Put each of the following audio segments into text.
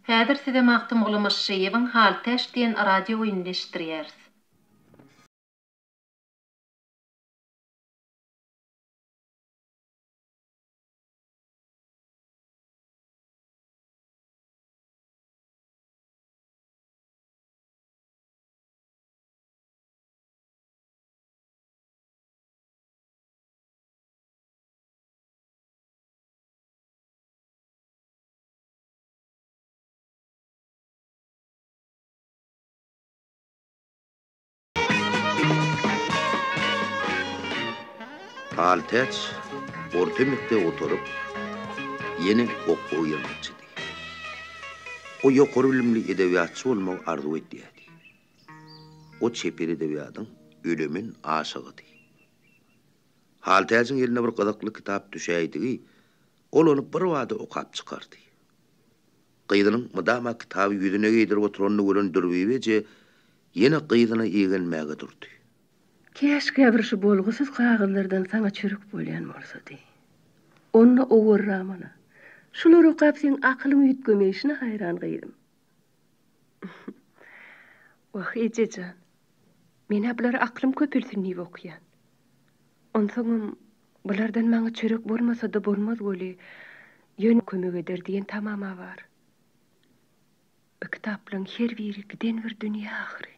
Häzir size Magtymguly Myşşyýewiň Haltäç diýen radio oýnuny eşitdirýäris. Haltäç orta mekdebi gutaryp, ýene okuwa girmekçidi. O ýokary bilimli edebiýatçy bolmagy arzuw edýärdi. O çeper edebiýatyň ölemen aşygydy. Haltäjiň eline bir gyzykly kitap düşäýdigi, ol ony birbada okap çykardy. Gyzynyň mydama kitaby ýüzüne geýdirip oturanyny gören Dürbibi eje ýene gyzyna igenmäge durdy. Käşgä bir şu bolgusyz kagyzlardan saňa çörek bolýan bolsady. Onda owarramana. Şulary okap seň akylyň üýtgemeýşine haýran gyzym. Wah, eje jan. Men-ä bulary aklym köpelsin diýip okýan. Onsoňam bulardan maňa çörek bolmasa-da bolmaz weli, ýöne kömek eder diýen tamam-a bar. Bu kitaplaryň her biri giden bir dünýä ahyry.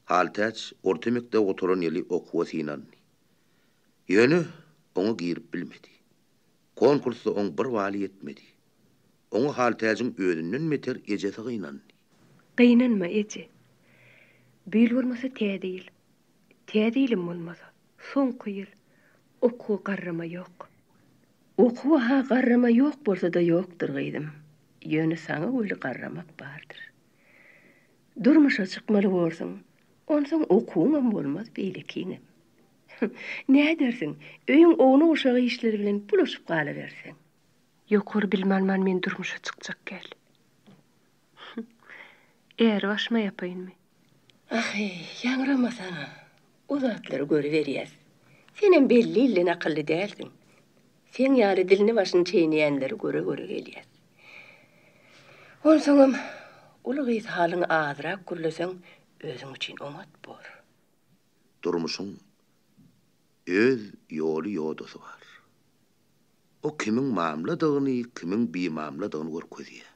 Haltäç orta mekdebi gutaran ýyly okuwa synandy. Ýöne oňa girip bilmedi. Konkursda oň bir baly ýetmedi. Oňa Haltäjiň özünden beter ejesi gynandy. Gynanma, eje. Bu ýyl bolmasa täze ýyl. Täze ýylym bolmasa, soňky ýyl. Okuwa garrama ýok. Okuwa-ha garrama ýok bolsa-da ýokdur, gyzym. Ýöne saňa weli garramak bardyr. Durmuşa çykmaly borsuň. Onsoň okuwyňam bolmaz, beýlekiňem. Nädersiň, öýüň ownuk-uşak işleri bilen bulaşyp galaberseň. Ýokary bilim alman men durmuşa çykjak gel. Äri başyma ýapaýynmy? Ahy, ýaňramasana. O zatlary görüberýäs. Senem belli ilden akylly dälsiň. Seň ýaly dilini-başyny çeýneýänleri göre-göre gelýäs. Onsoňam, uly gyz halyňy azrak gürleseň, özüň üçin oňat bor. Durmuşyň öz ýoly-ýodasy bar. O kimiň mamladygyny, kimiň bimamladygyny görkezýär.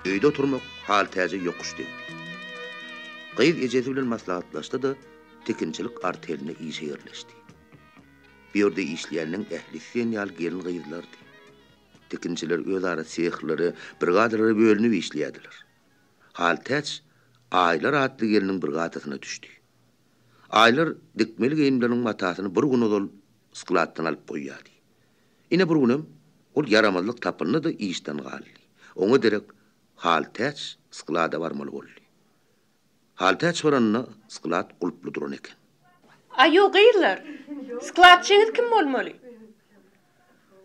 Öýde oturmak Haltäje ýokuş degdi. Gyz ejesi bilen maslahatlaşdy-da, tikinçilik arteline işe ýerleşdi. Bu ýerde işleýänleň ählisi diýen ýaly gelin-gyzlardy. Tikinçiler özara sehlere, brigadalara bölünip işleýärdiler. Haltäç Aýlar atly gelniň brigadasyna düşdi. Aýlar dikmeli geýimleriniň matasyny bir gün ozal skladdan alyp goýýardy. Ine bir günem ol ýaramazlyk tapyndy-da işden galdy. Oňa derek Haltäç sklada barmaly boldy. Haltäç baranda sklad gulply duran eken. Aýu gyzlar, skladçyňyz kim bolmaly?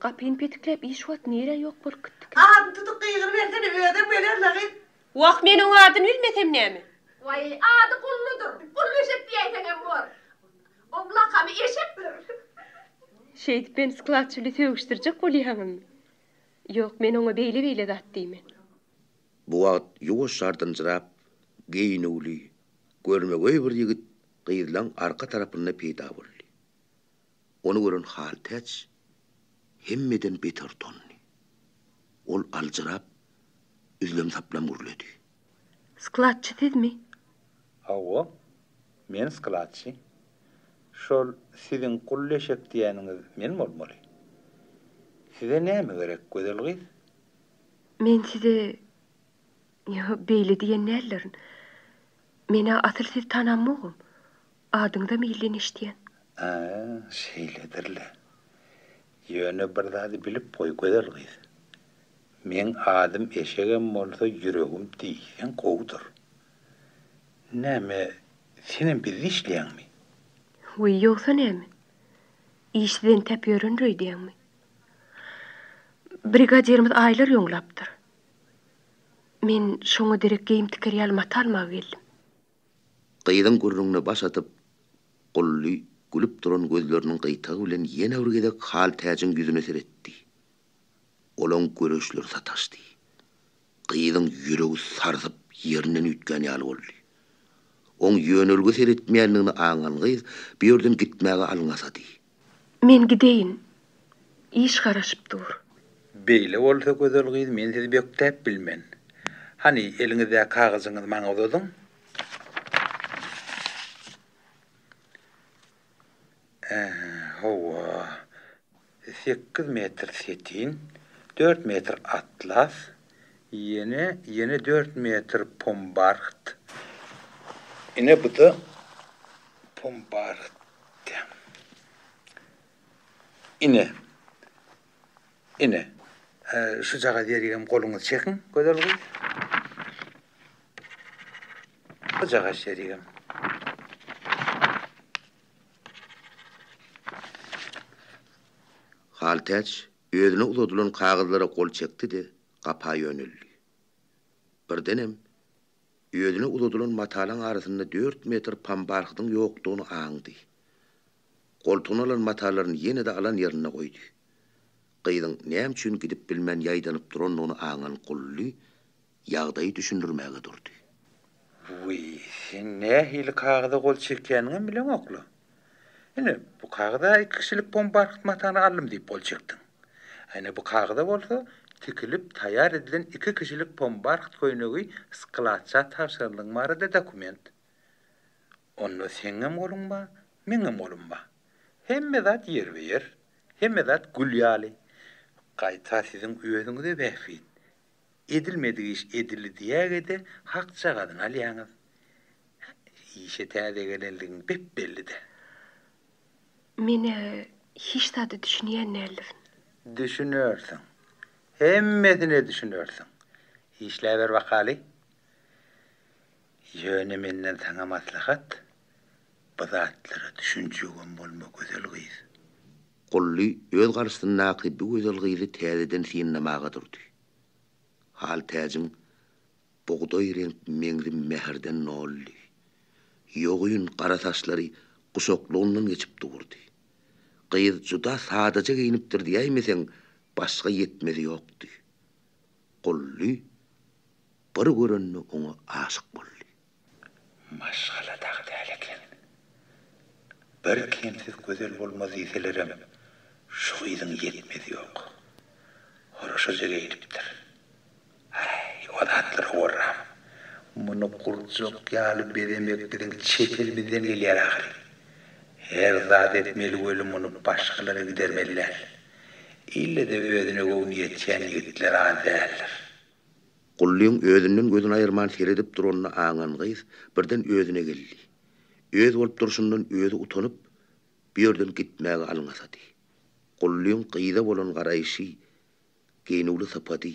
Gapyny petikläp iş wagt nirä ýok bolup gitdikä? Adyny tutup gygyrybersene, özem geler-le gyz. Wah, men oň adyny bilmesem näme? Waý, ady Gulludyr. Gully eşek diýäýseňem bor. Oň lakamy Eşekdir. Şeýdip meni skladçy bilen sögüşdirjek bolýaňyzmy? Ýok, men oňa beýle-beýle zat diýmen. Bu wagt ýuwaş ardynjyrap, geýnüwli, görmegeý bir ýigit gyzlaň arka tarapynda peýda boldy. Ony gören Haltäç hemmeden beter utandy. Ol aljyrap, üzlem-saplam gürledi. Skladçy sizmi? Hawa, men skladçy. Şol siziň Gully eşek diýýäniňiz men bolmaly. Size näme gerek, gözel gyz? Men size Ýo, beýle diýen däldirin. Men-ä asyl sizi tanamogam. Adyňyzam ilden eşidýän. Ä, şeýledir-le. Ýöne bir zady bilip goý, gözel gyz. Meň adym Eşegem bolsa, ýüregim diýseň gowudyr. Näme, senem bizde işleýäňmi? Wiý, ýogsa näme? Işsiz entäp ýörendir öýdýäňmi? Brigadirimiz Aýlar ýoňlapdyr. Men şoňa derek geýim tiker ýaly mata almaga geldim. Gyzyň gürrüňine baş atyp, Gully gülüp duran gözleriniň gyýtagy bilen ýene bir gezek Haltäjiň ýüzüne seretdi. Olaň göreçleri sataşdy. Gyzyň ýüregi sarsyp ýerinden üýtgän ýaly boldy. Oň ýönelige seretmeýändigini aňan gyz bu ýerden gitmäge alňasady. Men gideýin. Iş garaşyp dur. Beýle bolsa gözel gyz men sizi bökdäp bilmen. Hany eliňizdäki kagyjyňyzy maňa uzadyň. Hawa. Sekiz metr setin, dört metr atlas, ýene, ýene dört metr pombarht. Ine bu-da pombarht. Ine. Ine. Şujagaz ýerigem goluňyzy çekiň, gözel gyz. Bujagaz ýerigem. Haltäç özüne uzadylan kagyzlara gol çekdi-de, gapa ýöneldi. Birdenem, özüne uzadylan matalaň arasynda dört metr pambarhydyň ýokdugyny aňdy. Goltugyna alan matalaryny ýene-de alan ýerinde goýdy. Gyzyň näme üçin gidip bilmän ýaýdanyp durandygyny aňan Gully ýagdaýy düşündirmäge durdy. Wiý, sen nähili kagyza gol çekýäniňem bileňok-la. Ine, bu kagyza iki kişilik pombarht matany aldym diýip gol çekdiň. Ine, bu kagyza bolsa tikilip taýýar edilen iki kişilik pombarht köýnegi skladça tabşyranlygyň barada dokument. Onda seňňem goluň bar, meňňem golum bar. Hemme zat ýerbe-ýer, hemme zat gül ýaly. Gaýta siziň özüňize bähbit. Edilmedik iş edildi diýäge-de hakjagazyny alýaňyz. Işe täze gelenligiň bep-belli-dä. Men-ä hiç zada düşünýän däldirin. Düşünersiň. Hemmesine düşünersiň. Işläber bakaly. Ýöne menden saňa maslahat, bu zatlara düşünjegem bolma gözel gyz. Gully öz garşysyndaky bu gözel gyzy täzeden synlamaga durdy. Haltäjiň bugdaý reňk meňzi mähirden doldy. Ýogyn gara saçlary guşaklygyndan geçip durdy. Gyz juda sadaja geýnipdir diýäýmeseň, başga ýetmezi ýokdy. Gully bir görende oňa aşyk boldy. Maşgala dagy däl eken. Bir kemsiz gözel bolmaz diýselerem, şu gyzyň ýetmezi ýok. Horaşaja geýnipdir. Äý, o zatlar owarram. Muny gurjak ýaly bezemek biziň çep elimizden gelýär ahyry. Her zat etmeli weli muny başgalara gidermeli däl. Ille-de özüne göwni ýetýän ýigitler az däldir. Gullyň özünden gözüni aýyrman seredip duranyny aňan gyz birden özüne geldi. Öz bolup durşundan özi utanyp, bu ýerden gitmäge alňasady. Gullyň gyza bolan garaýşy, geýnüwli sypady,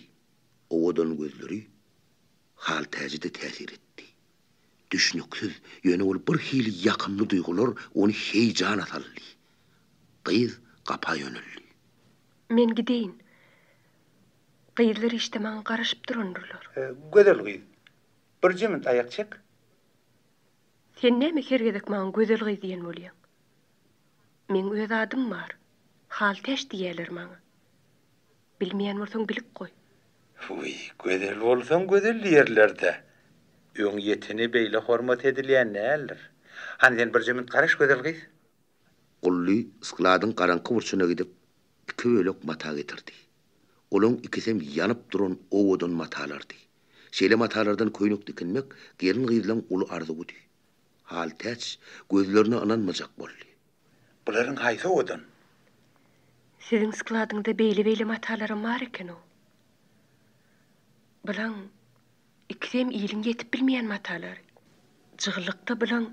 owadan gözleri Haltäje-de täsir etdi. Düşnüksiz, ýöne ol bir hili ýakymly duýgular ony heýjana saldy. Gyz gapa ýöneldi. Men gideýin. Gyzlar işde maňa garaşyp durandyrlar. Gözel gyz, birje minut aýak çek. Sen näme her gezek maňa gözel gyz diýen bolýaň? Meň öz adym bar. Haltäç diýýäler maňa. Bilmeýän bolsaň bilip goý. Wiý, gözel bolsaň gözel diýerler-dä. Öň ýetene beýle hormat edilýän däldir. Hany sen birje minut garaş gözel gyz. Gully skladyň garaňky burçuna gidip, iki bölek mata getirdi. Olaň ikisem ýanyp duran owadan matalardy. Şeýle matalardan köýnek dikinmek gelin-gyzlaň uly arzuwydy. Haltäç gözlerine ynanmajak boldy. Bularyň haýsy owadan? Siziň skladyňyzda beýle-beýle matalaram bar eken-ow. Bulaň ikisem iliň ýetip bilmeýän matalary. Jygyllykda bulaň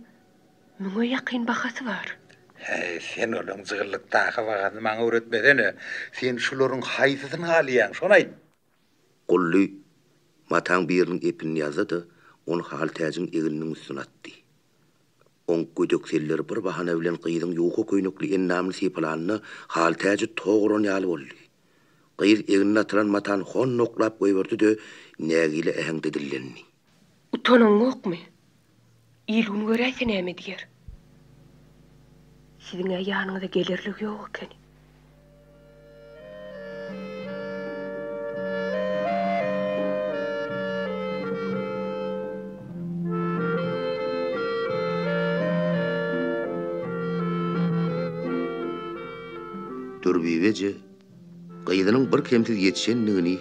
müňe ýakyn bahasy bar. Häý, sen olaň jygyllykdaky bahasyny maňa öwretmesene. Sen şularyň haýsysyny alýaň, şony aýt. Gully mataň biriniň epinini ýazdy-da, ony Haltäjiň egniniň üstüne atdy. Oň gödek selleri bir bahana bilen gyzyň ýuka köýnekli endamyny sypalanda Haltäji tok uran ýaly boldy. Gyz egnine atylan matany honnoklap goýberdi-de, nägile äheňde dillendi. Utanaňokmy? Il-gün göräýse näme diýer? Siziň-ä ýanyňyza gelerlik ýok ekeni. Dürbibi eje gyzynyň birkemsiz ýetişendigini,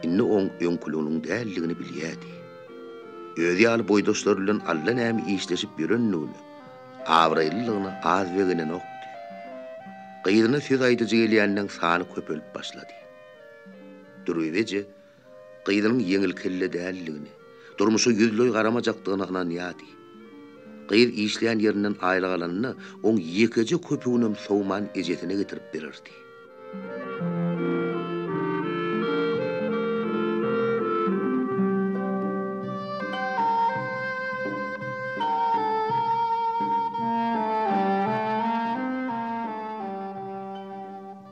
indi oň öňküliginiň däldigini bilýärdi. Özi ýaly boýdaşlary bilen allanäme işleşip ýörendigine, abraýlylygyna az begenenokdy. Gyzyna söz aýdyjy gelýänleň sany köpelip başlady. Dürbibi eje gyzynyň ýeňilkelle däldigine, durmuşa ýüzleý garamajakdygyna ynanýardy. Gyz işleýän ýerinden aýlyk alanda, oň ýekeje köpüginem sowman ejesine getirip bererdi.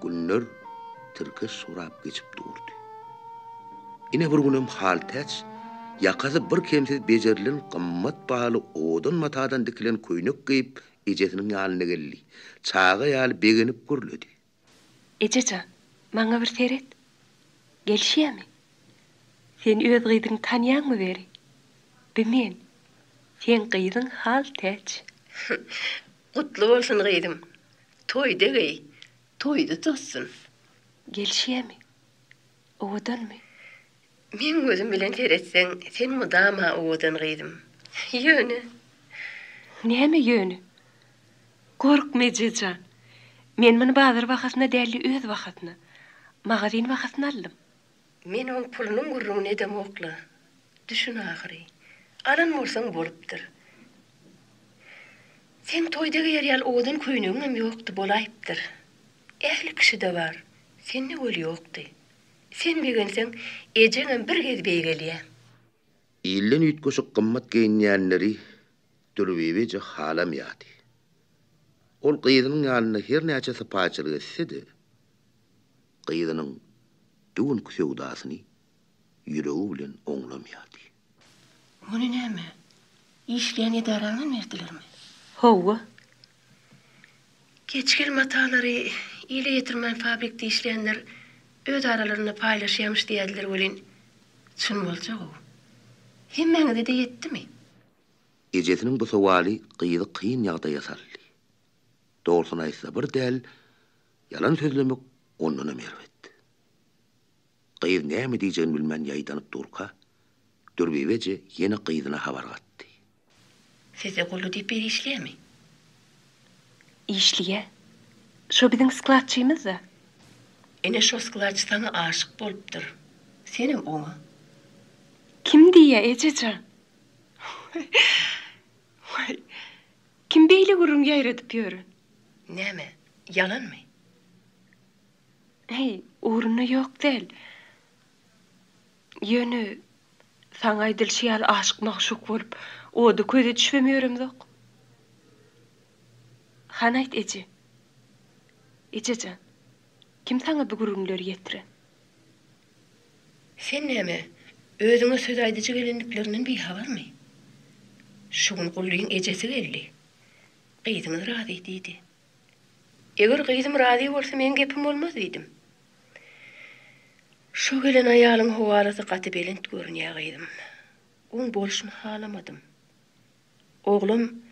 Günler tirkeş gurap geçip durdy. Ine bir günem Haltäç ýakasy birkemsiz bejerilen gymmat bahaly owadan matadan dikilen köýnek geýip ejesiniň ýanyna geldi. Çaga ýaly begenip gürledi. Eje jan, maňa bir seret. Gelişýämi? Sen öz gyzyňy tanýaňmy beri? Bi men. Seň gyzyň Haltäç. Gutly bolsun gyzym. Toýda geý, toýda tozsun. Gelişýämi? Owadanmy? Meň gözüm bilen seretseň, sen mydama owadan gyzym. Ýöne. Näme ýöne? Gorkma eje jan. Men muny bazar bahasyna däl-de öz bahasyna, magazin bahasyna aldym. Men oň pulunyň gürrüňini edemok-la. Düşün ahyry. Alan bolsaň bolupdyr. Seň toýda geýer ýaly owadan köýnegiňem ýokdy, bolaýypdyr. Ähli kişide bar, sende weli ýokdy. Sen begenseň, ejeňem bir gez beýgelýä. Ilden üýtgeşik gymmat geýinýänleri Dürbibi eje halamýardy. Ol gyzynyň ýanynda her näçe sypaýyçylyk etse-de, gyzynyň bu günki söwdasyny ýüregi bilen oňlamýardy. Muny näme, işleýän edaraňdan berdilermi? Hawa. Keçgel matalary ile ýetirmän fabrikde işleýänler öz aralarynda paýlaşýamyş diýýärdiler welin, çyn boljag-ow. Hemmäňize-de ýetdimi? Ejesiniň bu sowaly gyzy kyn ýagdaýa saldy. Dogrusyny aýtsa bir däl, ýalan sözlemek ondanam erbet. Gyz näme diýjegini bilmän ýaýdanyp durka, Dürbibi eje ýene gyzyna habar gatdy. Sizde Gully diýip biri işleýärmi? Işleýä. Şo biziň skladçymyz-da. Ine şo skladçy saňa aşyk bolupdyr. Senem oňa. Kim diýýä, eje jan? Waý, kim beýle gürrüň ýaýradyp ýören? Näme, ýalanmy? Heý, ugrunda ýok däl. Ýöne, saňa aýdylyşy ýaly aşyk-magşuk bolup, oda-köze düşübem ýöremzok. Hany aýt, eje. Eje jan, kim saňa bu gürrüňleri ýetiren? Sen näme, özüňe söz aýdyjy gelenliklerinden bihabarmy? Şu gün Gullyň ejesi geldi. Gyzyňyz razy diýdi. Eger gyzym razy bolsa meň gepim bolmaz diýdim. Şo gelen aýalyň howalasy gaty belent görünýä gyzym. Oň bolşuny halamadym. Oglam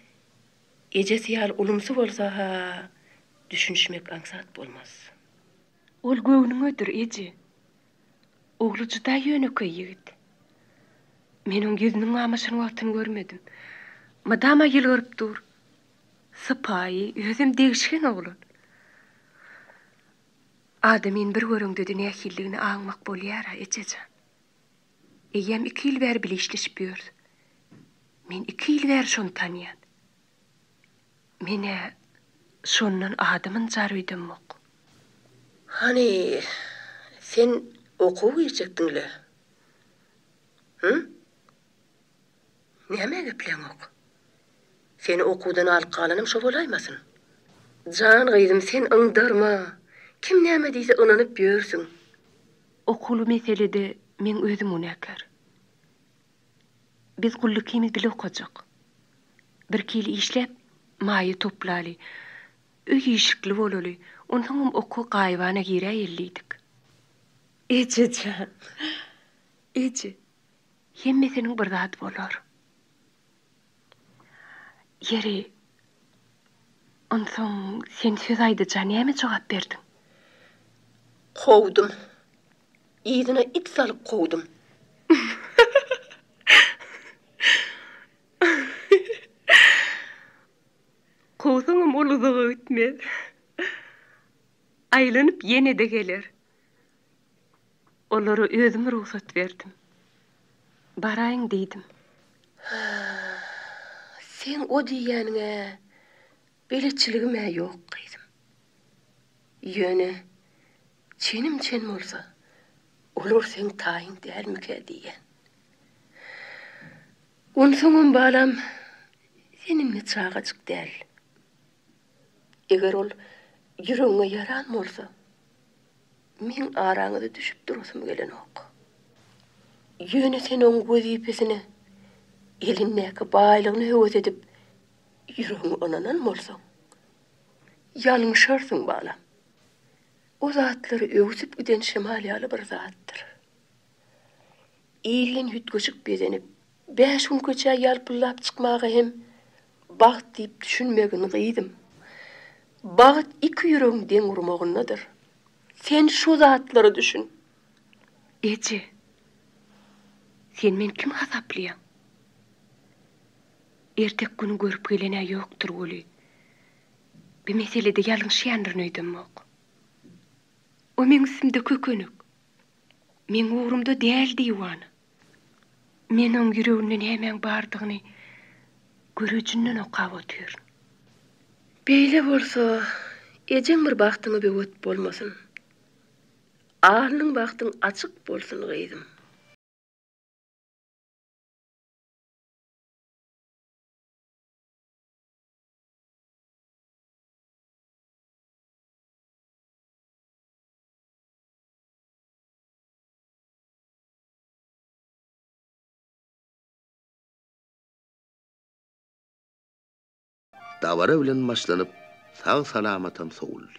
ejesi ýaly ulumsy bolsa-ha düşünişmek aňsat bolmaz. Ol göwnüňedir, eje. Ogly juda ýönekeý ýigit. Men oň ýüzüniň mamaşan wagtyny görmedim. Mydama ýylgyryp dur. Sypaýy, özem degişgen oglan. Adamyny bir göreňde-de nähilidigini aňmak bolýar-a, eje jan. Eýýäm iki ýyl bäri bile işleşip ýörüs. Men iki ýyl bäri şony tanýan. Men-ä şondan adam ynjar öýdemok. Hany, sen okuwa girjekdiň-le? Hü? Nämä gepläňok? Seni okuwdan alyp galanam şo bolaýmasyn? Jan gyzym, sen yňdarma. Kim näme diýse ynanyp ýörsüň. Okuwly meselede meň özüm günäkär. Biz Gully ikimiz bile okajak. Birki ýyl işläp, maýa toplaly. Öý-işikli bolaly. Onsoňam okuwa gaýybana giräýeli diýdik. Eje jan! Eje, hemmesiniň bir zady bolar. Ýeri, onsoň sen söz aýdyja näme jogap berdiň? Kowdum. Yzyna it salyp kowdum. Kowsaňam ol uzaga gitmez. Aýlanyp ýene-de geler. Olara özüm rugsat berdim. Baraýyň diýdim. Seň o diýýäniňe beletçiligim-ä ýok, gyzym. Ýöne çenim çen bolsa, olar seň taýyň dälmikä diýýän. Onsoňam, balam, sen indi çagajyk däl. Eger ol ýüregiňe ýaran bolsa, meň araňyza düşüp durasym gelenok. Ýöne sen oň wezipesine, elindäki baýlygyna höwes edip, ýüregiňi ynanan bolsaň, ýalňyşarsyň, balam. O zatlar öwsüp giden şemal ýaly bir zatdyr. Ilden üýtgeşik bezenip, bäş gün köçä ýalpyldap çykmaga hem bagt diýip düşünmegin, gyzym. Bagt iki ýüregiň deň urmagyndadyr. Sen şu zatlara düşün. Eje, sen meni kim hasaplaýaň? Ertek güni görüp gelen-ä ýokdur weli, bi meselede ýalňyşýandyryn öýdemok. O meň üstümde kökenek. Meň ugrumda däl diwana. Men oň ýüreginde nämäň bardygyny görejinden okap otyryn. Beýle bolsa, ejeň bir bagtyňa böwet bolmasyn. Alnyň bagtyň açyk bolsun gyzym. Dabara bilen başlanyp, sag-salamatam sowuldy.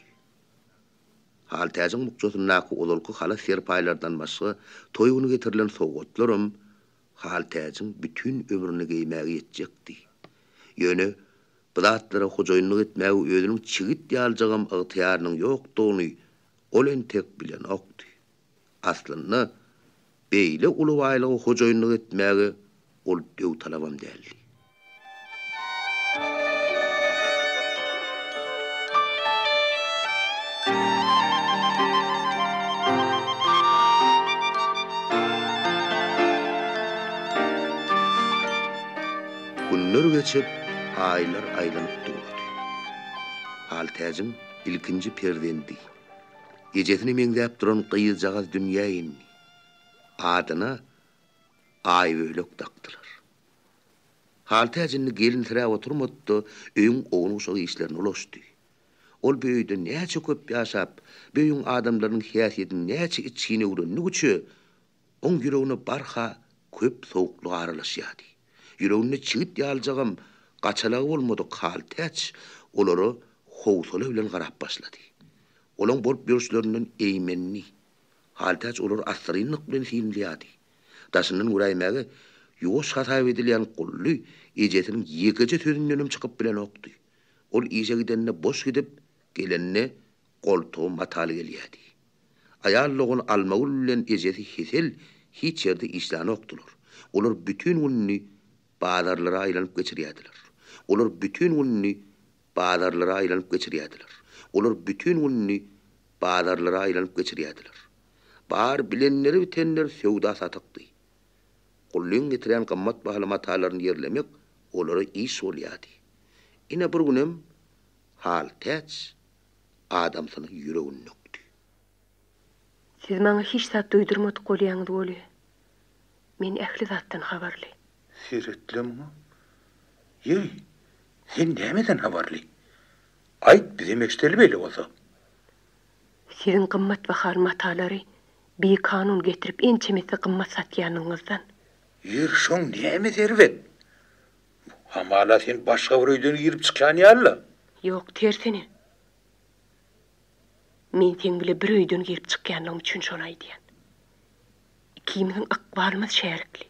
Haltäjiň bukjasyndaky ozalky halat-serpaýlardan başga toý güni getirilen sowgatlaram Haltäjiň bütin ömrüne geýmäge ýetjekdi. Ýöne bu zatlara hojaýynlyk etmäge özüniň çigit ýalyjagam ygtyýarynyň ýokdugyny Ol entek bilenokdy. Aslynda, beýle uly baýlyga hojaýynlyk etmäge ol döwtalabam däldi. Günler geçip, aýlar aýlanyp durdy. Haltäjiň ilkinji perzendi, ejesine meňzäp duran gyzjagaz dünýä indi. Adyna Aýbölek dakdylar. Haltäç indi gelinsiräp oturmady-da, öýüň ownuk-uşak işlerine ulaşdy. Ol bu öýde näçe köp ýaşap, bu öýüň adamlarynyň häsiýetini näçe içgin öwrendigiçe, Oň ýüregine barha köp sowuklyk aralaşýardy. Ýüreginde çigit ýalyjagam gaçalagy bolmadyk Haltäç olara howsala bilen garap başlady. Olaň bolup ýörüşlerinden eýmendi. Haltäç olary assyrynlyk bilen synlaýardy. Daşyndan göräýmäge ýuwaş hasap edilýän Gully ejesiniň ýekeje sözündenem çykyp bilenokdy. Ol işe gidende boş gidip, gelende goltugy mataly gelýärdi. Aýal dogany Almagül bilen ejesi Hesel hiç ýerde işlänokdylar. Olar bütin gününi bazarlara aýlanyp geçirýärdiler. Olar bütin gününi bazarlara aýlanyp geçirýärdiler. Olar bütin gününi bazarlara aýlanyp geçirýärdiler. Bar bilenleri-bitenleri söwda-satykdy. Gullyň getirýän gymmat bahaly matalaryny ýerlemek olara iş bolýardy. Ine bir günem Haltäç adamsynyň ýüregini dökdi. Siz maňa hiç zat duýdurmadyk bolýaňyz weli, men ähli zatdan habarly. Seret-le muňa. Ýeri, sen nämeden habarly? Aýt, bizem eşideli beýle bolsa. Siziň gymmat bahaly matalary. Bikanun getirip ençeme esse gymmat satýanyňyzdan. Ýeri şoň nämesi erbet? Hamala sen başga bir öýden girip çykýan ýaly-la. Ýok, tersine. Men seň bile bir öýden girip çykýanlygym üçin şony aýdýan. Ikimiziň ykbalymyz şärikli.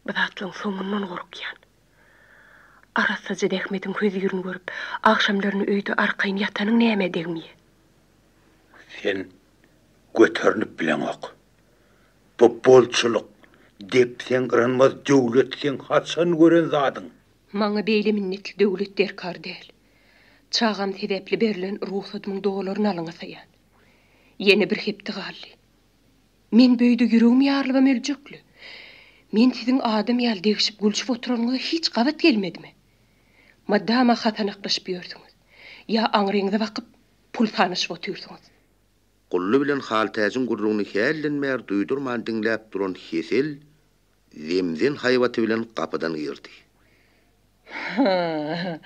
Bu zatlaryň soňundan gorkýan. Arassaja zähmetiň hözirini görüp, agşamlaryny öýde arkaýyn ýatanyň nämä degmeýä? Sen göterinip bileňok. Bu bolçulyk, depseň yranmaz döwlet seň haçan gören zadyň? Maňa beýle minnetli döwlet derkar däl. Çagam sebäpli berlen rugsadymyň dolaryny alyňa saýan. Ýene bir hepde galdy. Men bu öýde ýüregim ýarylybam öljekli. Men siziň adam ýaly degişip gülşüp oturanyňyza hiç gabat gelmedimi? Mydama hasanaklaşyp ýörsüňiz. Ýa aňryňyza bakyp, pul sanaşyp otyrsyňyz. Gully bilen Haltäjiň gürrüňini hälden bäri duýdurman diňläp duran Hesel zemzen haýbaty bilen gapydan girdi. Hä,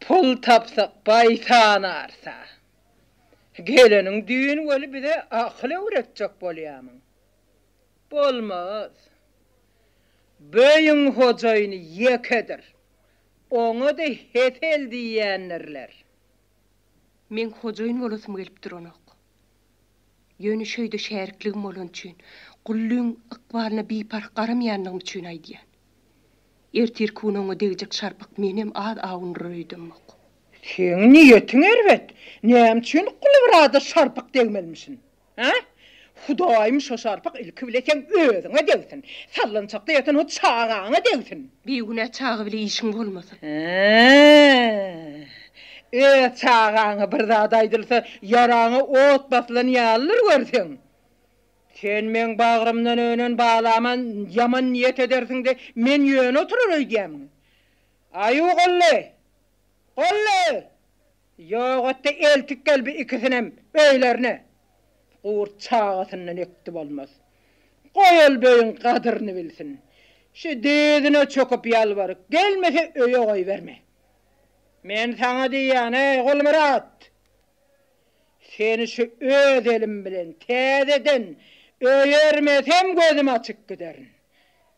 pul tapsak baý sanarys-a. Geleniň düýn weli bize akyl öwretjek bolýamyň? Bolmaz. Bu öýüň hojaýyny ýekedir. Oňa-da Hesel diýýändirler. Meň hojaýyn bolasym gelip duranok. Ýöne şöýde şärikligim bolany üçin, Gullyň ykbalyna biparh garamaýanlygym üçin aýdýan. Ertirki gün oňa degjek şarpyk menem az awundyrar öýdemok. Seň niýetiň erbet. Näme üçin Gulmyrada şarpyk degmelimişin? Hä? Hudaýym şo şarpyk ilki bile seň özüňe degsin. Sallançakda ýatan o çagaňa degsin. Bigünä çaga bile işiň bolmasyn. Hä? Öz çagaňa bir zat aýdylsa, ýaraňa ot basylan ýalydyr görseň. Sen meň bagrymdan önen balama ýaman niýet edersiň-de, men ýöne oturar öýdýämiň? Aýu Gully! Gully! Ýok etde eltip gel bi ikisinem öýlerine. Gurt çagasyndan ökde bolmaz. Goý ol beýiň gadyryny bilsin. Şu dyzyna çöküp ýalbaryp gelmese öýe goýberme. Men saňa diýýän-eý, Gulmyrat! Seni şu öz elim bilen täzeden öýermesem gözüm açyk giderin.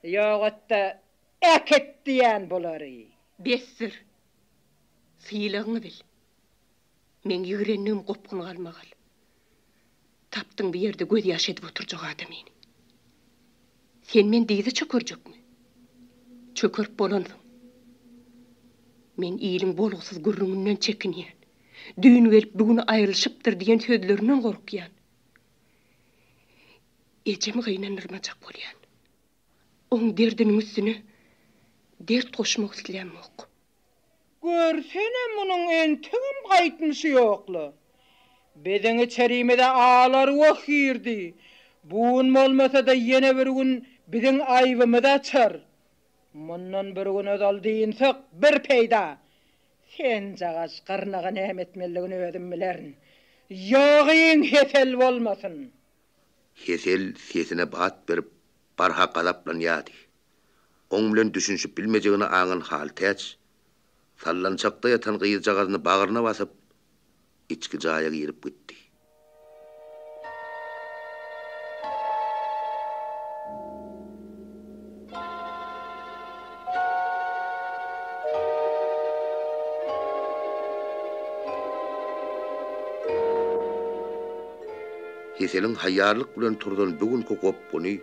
Ýok etde äkit diýýän bulary. Besdir. Sylagyňy bil. Meň ýigrendigim gopgun galmagal. Tapdyň bu ýerde gözýaş edip oturjak adamyny. Sen men dyza çökerjekmi? Çökerip bolansyň. Men iliň bolgusyz gürrüňinden çekinýän. Düýn gelip bu gün aýrylyşypdyr diýen sözlerinden gorkýan. Ejemi gynandyrmajak bolýan. Oň derdiniň üstüne dert goşmak islämok. Görsene munuň entegem gaýtmyşy ýok-la. Biziň içerimize alar goh girdi. Bu gün bolmasa-da ýene bir gün biziň aýbymyzy açar. Mundan bir gün ozal dynsak bir peýda. Senjagaz gyrnaga näme etmelidigini özüm bilerin. Ýogyň hesel bolmasyn. Hesel sesine bat berip, barha gazaplanýardy. Oň bilen düşünişip bilmejegini aňan Haltäç, sallançakda ýatan gyzjagazyny bagryna basyp, içki jaýa girip gitdi. Heseliň haýýarlyk bilen turzan bu günki gopguny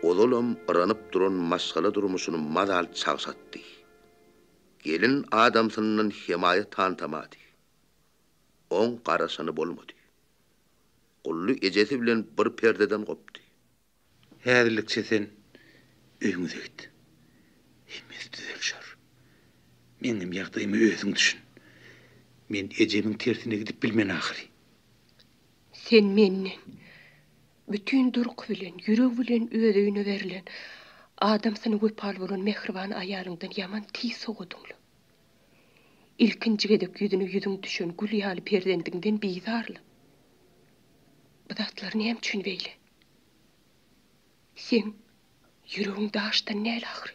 ozalam yranyp duran maşgala durmuşyny mazaly çagşatdy. Gelin adamsyndan hemaýat tantamady. Oň garaşany bolmady. Gully ejesi bilen bir perdeden gopdy. Häzirlikçe sen öýüňize git. Hemmesi düzelişer. Meňem ýagdaýyma özüň düşün. Men ejemiň tersine gidip bilmen ahyry. Sen menden, bütin durky bilen, ýüregi bilen öz öýüne berlen, adamsyna wepaly bolan mähriban aýalyňdan ýaman tiz sowadyň-la. Ilkinji gezek ýüzüne ýüzüň düşen gül ýaly perzendiňden bizarla. Bu zatlar näme üçin beýle? Seň ýüregiň daşdan däl ahyry.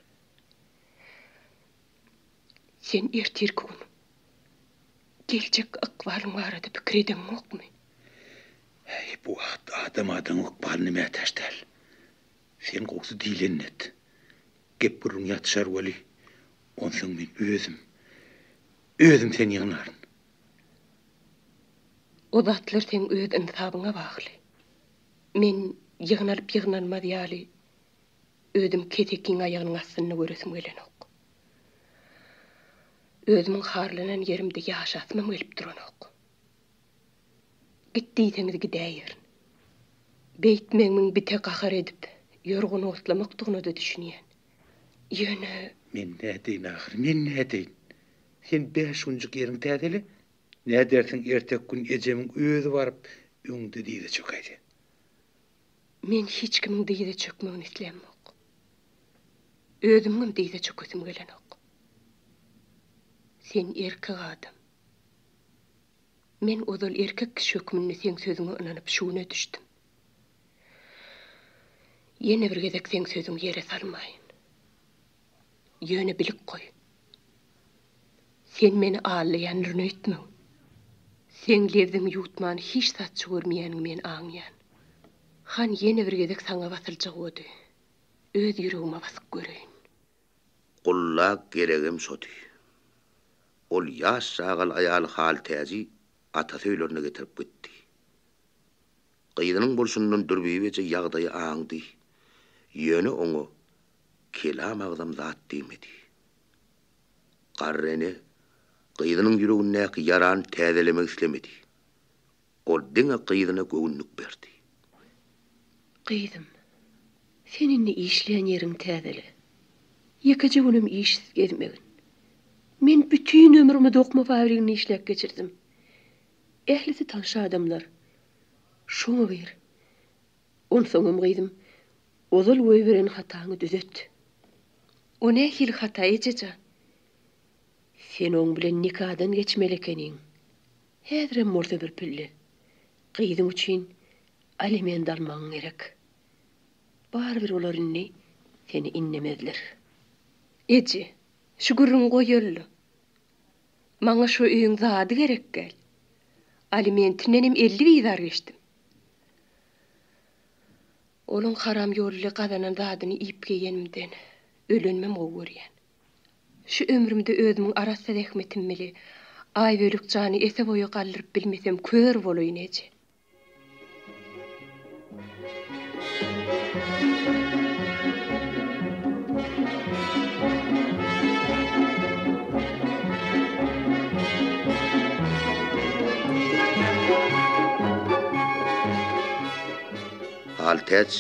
Sen ertirki gün geljek ykbalyň barada pikir edeňokmy? Häý, bu wagt adam adyň ykbalyna mätäç däl. Sen gowsy diýlenini et. Gep-gürrüň ýatyşar weli, onsoň men özüm, özüm seni ýygnaryn. O zatlar seň öz ynsabyňa bagly. Men ýygnalyp-ýygnalmaz ýaly özüm kesekiň aýagynyň astynda göresim gelenok. Özümiň harlanan ýerimde ýaşasymam gelip duranok. Git diýseňiz gidäýerin. Beýtmegimiň bite gahar edip, ýorgan otlamakdygyna-da düşünýän. Ýöne. Men nädeýin ahyry, men nädeýin? Sen bäş günjük ýeriňi täzele. Nädersiň erteki gün ejemiň özi baryp öňüňde dyza çökäýse. Men hiç kimiň dyza çökmegini islämok. Özümiňem dyza çökesim gelenok. Sen erkek adam. Men ozal erkek kişi hökmünde seň sözüňe ynanyp şu güne düşdüm. Ýene bir gezek seň sözüňi ýere salmaýyn. Ýöne bilip goý. Sen meni aldaýandyryn öýtmegin. Seň lebziňi ýuwutman hiç zatça görmeýäniňi men aňýan. Han ýene bir gezek saňa basyljak ody öz ýüregime basyp göreýin. Gulla geregem şody. Ol ýaş çagaly aýaly Haltäji atasy öýlerine getirip gitdi. Gyzynyň bolşundan Dürbibi eje ýagdaýy aňdy. Ýöne oňa kelam agzam zat diýmedi. Garry ene gyzynyň ýüregindäki ýarany täzelemek islemedi. Ol diňe gyzyna göwünlik berdi. Gyzym, sen indi işleýän ýeriňi täzele. Ýekeje günem işsiz gezmegin. Men bütin ömrümi dokma fabriginde işläp geçirdim. Ählisi tanyş adamlar. Şoňa gir. Onsoňam gyzym, ozal goýberen hataňy düzet. O nähili hata, eje jan? Sen oň bilen nikadan geçmeli ekeniň. Häzirem bolsa bir pille. Gyzyň üçin aliment almagyň gerek. Barybir olar indi seni innemezler. Eje, şu gürrüňi goýaly-la. Maňa şu öýüň zady gerek däl. Alimentindenem 50 bizar geçdim. Olaň haram ýol ile gazanan zadyny iýip geýenimden, ölenimem gowy görýän. Şu ömrümde özümiň arassa zähmetim bile Aýbölek jany ese boýa galdyryp bilmesem kör bolaýyn eje. Haltäç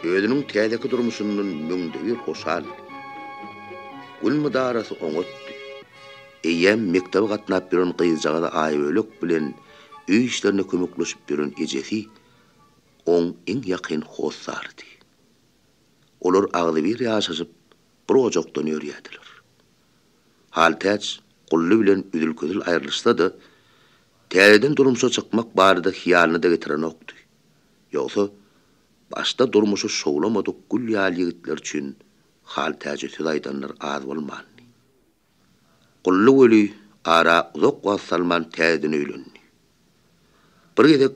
özüniň täzeki durmuşyndan müňde bir hoşaldy. Gün mydarasy oňatdy. Eýýäm mekdebe gatnap ýören gyzjagazy Aýbölek bilen öý işlerine kömekleşip ýören ejesi oň iň ýakyn hossarydy. Olar agzybir ýaşaşyp, bir ojakdan örýärdiler. Haltäç Gully bilen üzül-kesül aýrylyşsa-da, täzeden durmuşa çykmak barada hyýalyna-da getirenokdy. Ýogsa, başda durmuşy şowlamadyk gül ýaly ýigitler üçin Haltäje söz aýdanlar az bolmandy. Gully weli ara uzak wagt salman täzeden öýlendi. Bir gezek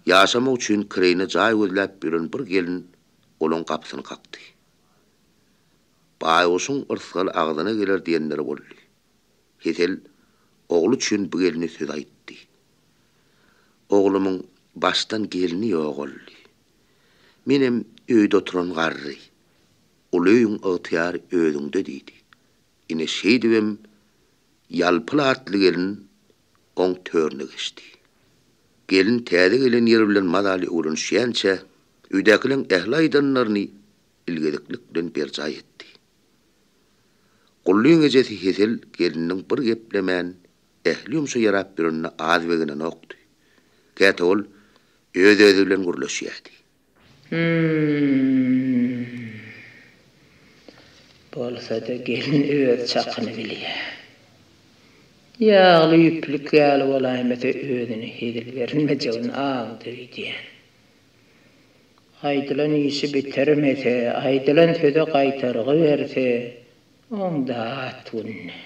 ýaşamak üçin kireýine jaý gözläp ýören bir gelin olaň gapysyny kakdy. Baýguşuň yrsgaly agzyna geler diýenleri boldy. Hesel ogly üçin bu gelne söz aýtdy. Oglumyň başdan gelni ýogaldy. Menem öýde oturan garry. Uly öýüň ygtyýary özüňde diýdi. Ine şeýdibem Ýalpyl atly gelin oň törüne geçdi. Gelin täze gelen ýeri bilen mazaly öwrenişýänçä, öýdäkileň ähli aýdanlaryny ilgeziklik bilen berjaý etdi. Gullyň ejesi Hesel gelniniň bir geplemän, ähli ýumşa ýarap ýörenine az begenenokdy. Käte ol öz-özi bilen gürleşýärdi. Hüm. Bolsa-da gelin öz çakyny bilýär. Ýagly ýüplük ýaly bolaýmasa özüne hezil berilmejegini aňdy öýdýän. Aýdylan işi bitirmese, aýdylan söze gaýtargy berse, oň-da at gününe.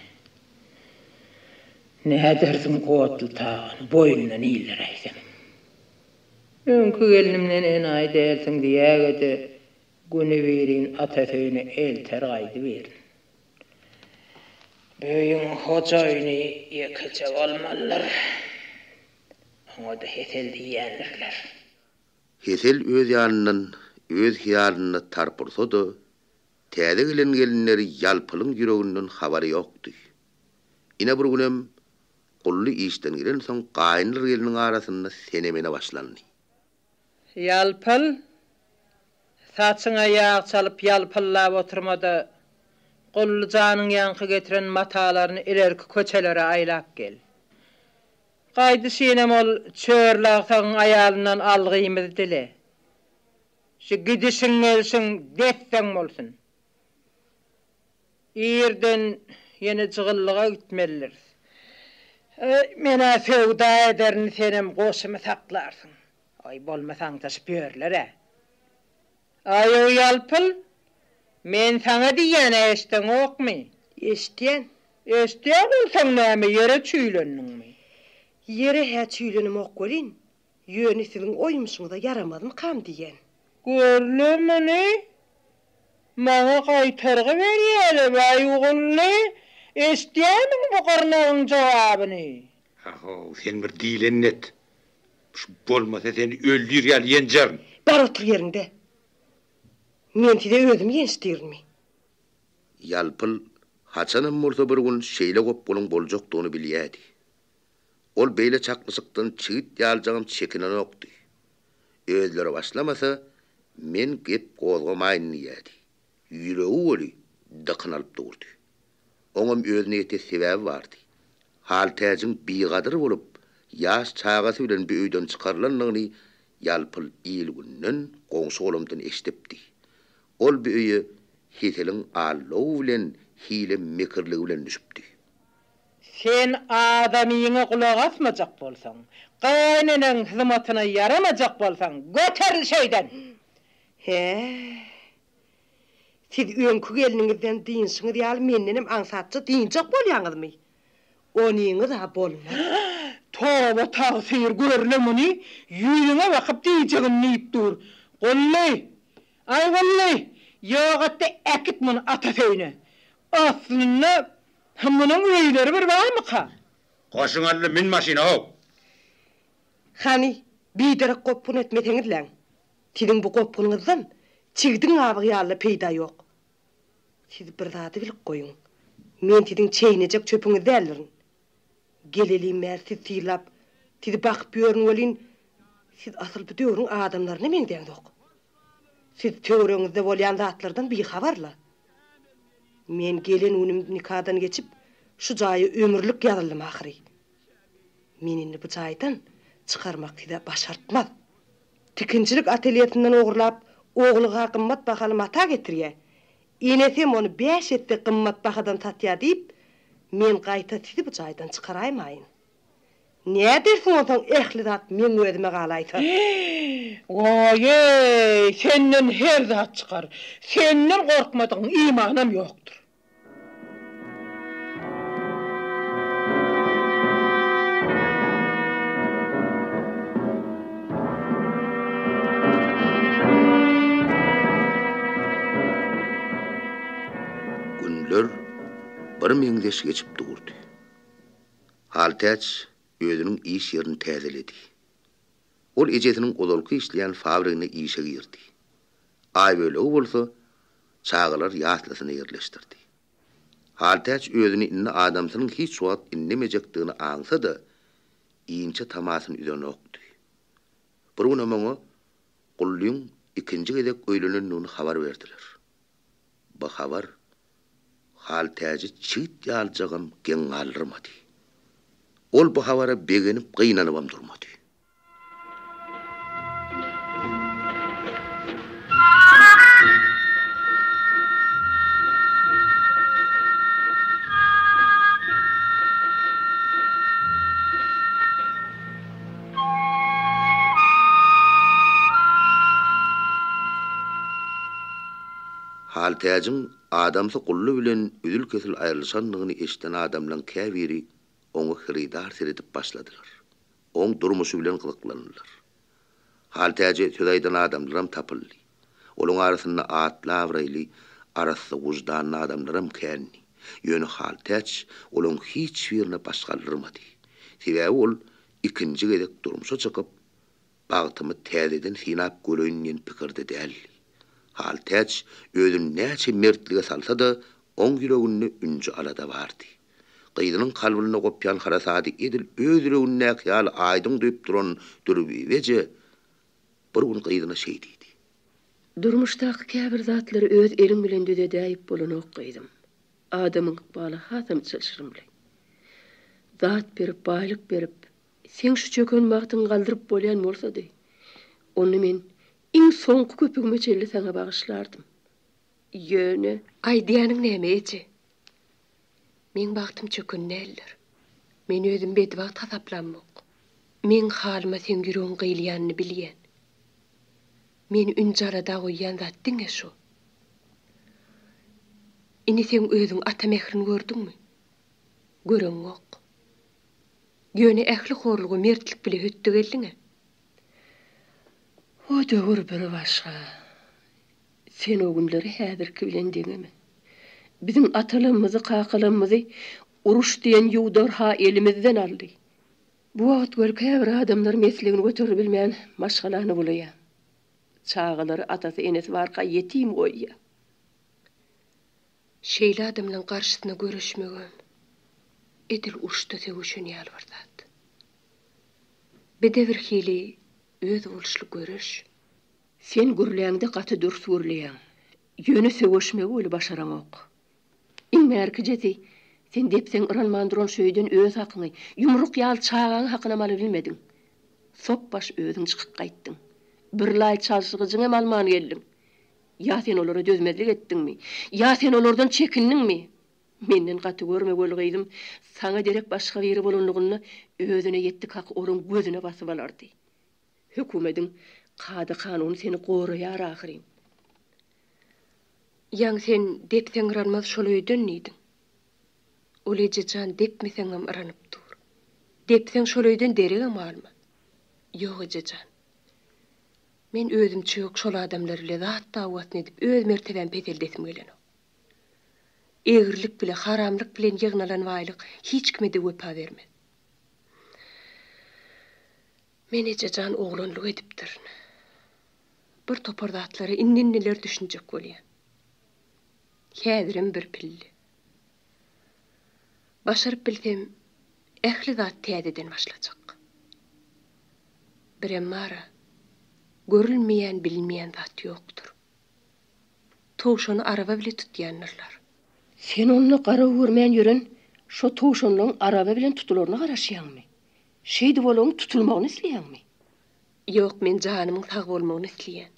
Nädersiň otly tagany boýundan ildiräýsem. Öňki gelnimden enaýy dälsiň diýäge-de, günübirin atasy öýüne elter gaýdybirin. Bu öýüň hojaýyny ýekeje bolmalydyr. Oňa-da Hesel diýýändirler. Hesel öz ýanyndan, öz hyýalynda tarp ursa-da, täze gelen gelinleri Ýalpylyň ýüreginden habary ýokdy. Ine bir günem Gully işden gelensoň gaýyndyr gelniň arasynda sene-mene başlandy. Ýalpyl, saçyňa ýag çalyp ýalpyldap oturma-da, Gully janyň ýaňky getiren matalaryny ilerki köçelere aýlap gel. Gaýdyşynam ol Çörli agsagyň aýalyndan algymyzy dile. Şu gidişiň-gelşiň des-deň bolsun. Irden ýene jygyllyga gitmelidiris. Men-ä söwda ederin, senem goşumy saklarsyň. Aý, bolmasa aňtaşyp ýörler-ä. Aý-ow ýalpyl, men saňa diýýän-ä eşdeňokmy? Eşidýän. Eşidýän bolsaň näme, ýere çüýlendiňmi? Ýere-hä çüýlenemok welin, Ýöne siziň oýumşyňyza ýaramazmykam diýýän. Gör-le muny! Maňa gaýtargy berýä-le, Baýgully! Eşidýärmiň bu gyrnagyň jogabyny? Haw, sen bir diýlenini et. Şu bolmasa seni öldür ýaly ýenjerin. Bar otur ýeriňde. Men size özüm ýençdirinmi? Ýalpyl haçanam bolsa bir gün şeýle gopgunyň boljakdygyny bilýärdi. Ol beýle çaknyşykdan çigit ýalyjagam çekinenokdy. Özleri başlamasa, men gep gozgamaýyn diýýärdi. Ýüregi weli dykyn alyp durdy. Oňam özüne ýete sebäbi bardy. Haltäjiň bigadyr bolup, ýaş çagasy bilen bu öýden çykarylandygyny Ýalpyl il-günden, goňşy-golamdan eşidipdi. Ol bu öýe Heseliň aldawy bilen, hile-mekirligi bilen düşüpdi. Sen adamyňa gulak asmajak bolsaň, gaýyneneň hyzmatyna ýaramajak bolsaň, göteril şeýden! Hä, siz öňki gelniňizden dynşyňyz ýaly mendenem aňsatja dynjak bolýaňyzmy? Onyňyz-a bolmaz. Toba tagsyr, gör-le muny, ýüzüňe bakyp diýjegini diýip dur. Gully! Aý Gully! Ýok et-de äkit muny atasy öýüne. Aslynda Munuň öýleri bir barmyka? Goşuň aldy, mün maşyna, how! Hany, biderek gopgun etmeseňizläň. Siziň bu gopgunyňyzdan çigdiň gabygy ýaly-da peýda ýok. Siz bir zady bilip goýuň, men siziň çeýnejek çöpüňiz däldirin. Gelelim bäri sizi synlap, sizi bakyp ýörün welin, siz asyl bu döwrüň adamlaryna meňzäňzok. Siz töweregiňizde bolýan zatlardan bihabar-la. Men gelen günüm nikadan geçip, şu jaýa ömürlik ýazyldym ahyry. Meni indi bu jaýdan çykarmak size başartmaz. Tikinçilik atelýesinden ogurlap, ogluga gymmat bahaly mata getirýä. Enesem ony bäş esse gymmat bahadan satýa diýip, men gaýta sizi bu jaýdan çykaraýmaýyn. Nädersiň onsoň ähli zat meň özüme galaýsa. Waý-eý, senden her zat çykar. Senden gorkmadygyň imanam ýokdur. Günler birmeňzeş geçip durdy. Haltäç özüniň iş ýerini täzeledi. Ol ejesiniň ozalky işleýän fabrigine işe girdi. Aýbölegi bolsa çagalar ýaslysyna ýerleşdirdi. Haltäç özüni indi adamsynyň hiç wagt indemejekdigini aňsa-da, inçe tamasyny üzenokdy. Bir günem oňa Gullyň ikinji gezek öýlenendigini habar berdiler. Bu habar Haltäji çigit ýalyjagam geň galdyrmady. Ol bu habara begenip, gynanybam durmady. Haltäjiň adamsy Gully bilen üzül-kesil aýrylyşandygyny eşiden adamlaň käbiri oňa hyrydar seredip başladylar. Oň durmuşy bilen gyzyklandylar. Haltäje söz aýdan adamlaram tapyldy. Olaň arasynda atly-abraýly, arassa wyždanly adamlaram kändi. Ýöne Haltäç olaň hiç birine baş galdyrmady. Sebäbi ol ikinji gezek durmuşa çykyp, bagtymy täzeden synap göreýin diýen pikirde däldi. Haltäç özüni näçe mertlige salsa-da, oň ýüreginde ünji-alada bardy. Gyzynyň kalbynda gopýan harasady edil öz ýüregindäki ýaly aýdyň duýup duran Dürbibi eje bir gün gyzyna şeý diýdi. Durmuşdaky käbir zatlary öz eliň bilen düzedäýip bolanok, gyzym. Adamyň ykbaly hasam çylşyrymly. Zat berip, baýlyk berip, seň şu çöken bagtyňy galdyryp bolýan bolsady, onda men iň soňky köpügime çenli saňa bagyşlardym. Ýöne. Aýdýanyň näme, eje? Meň bagtym çöken däldir. Men özüm bedibagt hasaplamok. Meň halyma seň ýüregiň gyýylýanyny bilýän. Meni ünji-alada goýýan zat diňe şu. Indi seň özüň ata mährini gördüňmi? Göreňok. Ýöne ähli horluga mertlik bile hötde geldiň-ä. O döwür bir başga. Sen o günleri häzirki bilen deňeme. Biziň atalarymyzy, kakalarymyzy uruş diýen ýuwdarha elimizden aldy. Bu wagt gör käbir adamlar mesligini göteribilmän maşgalany bulaýar. Çagalary atasy-enesi barka ýetim goýýar. Şeýle adamlaň garşysyna göreşmegem edil uruşda söweşen ýaly bir zat. Bir-de birhili özboluşly göreş. Sen gürläňde gaty dürs gürleýäň. Ýöne söweşmegi weli başaraňok. Iň bärkijesi, sen depseň yranman duran şu öýden öz hakyňy, ýumruk ýaly çagaň hakynam alabilmediň. Sop baş özüň çykyp gaýtdyň. Bir laý çalşygyjyňam alman geldiň. Ýa sen olara dözmezlik etdiňmi? Ýa sen olardan çekindiňmi? Menden gaty görme weli gyzym, saňa derek başga biri bolanlygynda özüne ýetdik haky olaň gözüne basyp alardy. Hökümediň kada-kanuny seni goraýar ahyryn. Ýaňy sen depseň yranmaz şol öýden diýdiň. Ol eje jan depmeseňem yranyp dur. Depseň şol öýden deregem galmaz. Ýok eje jan. Men özümçe ýok şol adamlar bile zat dawasyny edip öz mertebämi peseldesim gelenok. Egrilik bile haramlyk bilen ýygnalan baýlyk hiç kime-de wepa bermez. Men eje jan oglanlyk edipdirin. Bir topar zatlara indi-indiler düşünjek bolýan. Häzirem bir pilli. Başaryp bilsem, ähli zat täzeden başlajak. Birem bar-a, görülmeýän, bilinmeýän zat ýokdur. Towşany araba bile tutýandyrlar. Sen onda garaw görmän ýören şo towşanlaň araba bilen tutularyna garaşýaňmy? Şeýdip olaň tutulmagyny isleýäňmi? Ýok, men janymyň sag bolmagyny isleýän.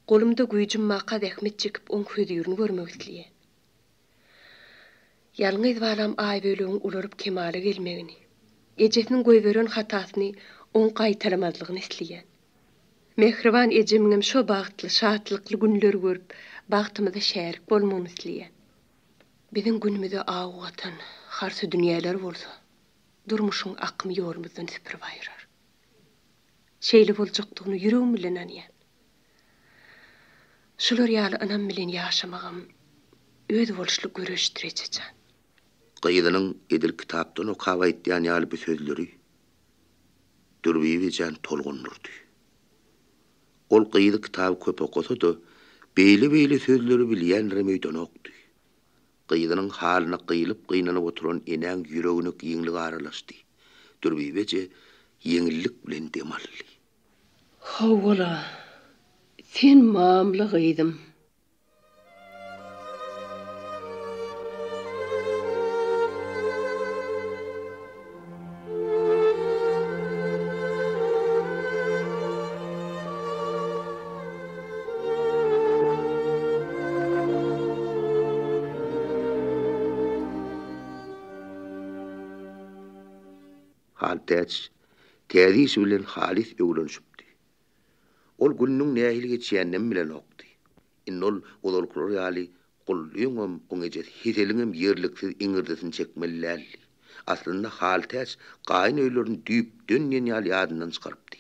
Golumda güýjüm barka zähmet çekip oň hözirini görmek isleýän. Ýalňyz balam Aýbölegiň ulalyp kemala gelmegini, ejesiniň goýberen hatasyny oň gaýtalamazlygyny isleýän. Mähriban ejemiňem şo bagtly, şatlykly günleri görüp, bagtymyza şärik bolmagyny isleýän. Biziň günümize awy gatan harsydünýäler bolsa, durmuşyň akymy ýolumyzdan süpürip aýyrar. Şeýle boljakdygyny ýüregim bilen ynanýan. Şular ýaly ynam bilen ýaşamagam özboluşly göreşdir, eje jan. Gyzynyň edil kitapdan okap aýtýan ýaly bu sözleri Dürbibi ejäni tolgundyrdy. Ol gyzy kitaby köp okasa-da, beýle-beýle sözleri bilýändirem öýdenokdy. Gyzynyň halyna gyýlyp-gynanyp oturan enäň ýüregine giňlik aralaşdy. Dürbibi eje ýeňillik bilen dem aldy. Hawa-la, sen mamla gyzym. Haltäç täze işi bilen halys öwrenişipdi. Ol gününiň nähili geçýäninem bilenokdy. Indi ol ozalkylar ýaly Gullyňam, oň ejesi Heseliňem ýerliksiz iňirdisini çekmeli däldi. Aslynda Haltäç gaýyn öýlerini düýpden diýen ýaly ýadyndan çykarypdy.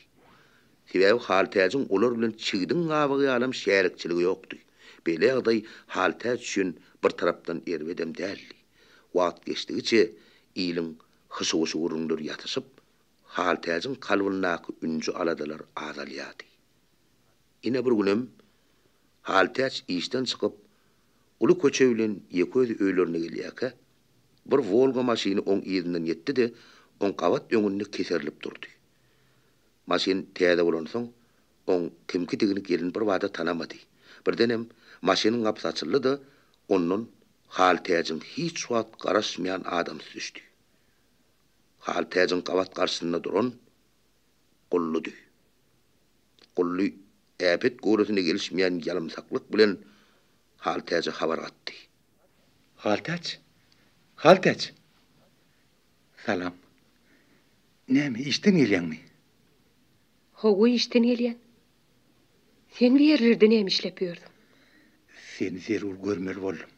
Sebäbi Haltäjiň olar bilen çigidiň gabygy ýalam şärikçiligi ýokdy. Beýle ýagdaý Haltäç üçin bir tarapdan erbedem däldi. Wagt geçdigiçe iliň hyşy-wyşy gürrüňleri ýatyşyp, Haltäjiň kalbyndaky ünji-aladalar azalýardy. Ine bir günem Haltäç işden çykyp, uly köçe bilen ýeke özi öýlerine gelýärkä, bir Wolga maşyny oň yzyndan ýetdi-de, oň gabat öňünde keserilip durdy. Maşyn täze bolansoň, oň kimkidigini gelin birbada tanamady. Birdenem maşynyň gapysy açyldy-da, ondan Haltäjiň hiç wagt garaşmaýan adamsy düşdi. Haltäjiň gabat garşysynda duran Gulludy. Gully äpet göwresine gelişmeýän ýalymsaklyk bilen Haltäje habar gatdy. Haltäç! Haltäç! Salam. Näme, işden gelýäňmi? Hawa, işden gelýän. Sen bu ýerlerde näme işläp ýörsüň? Seni zerur görmeli boldum.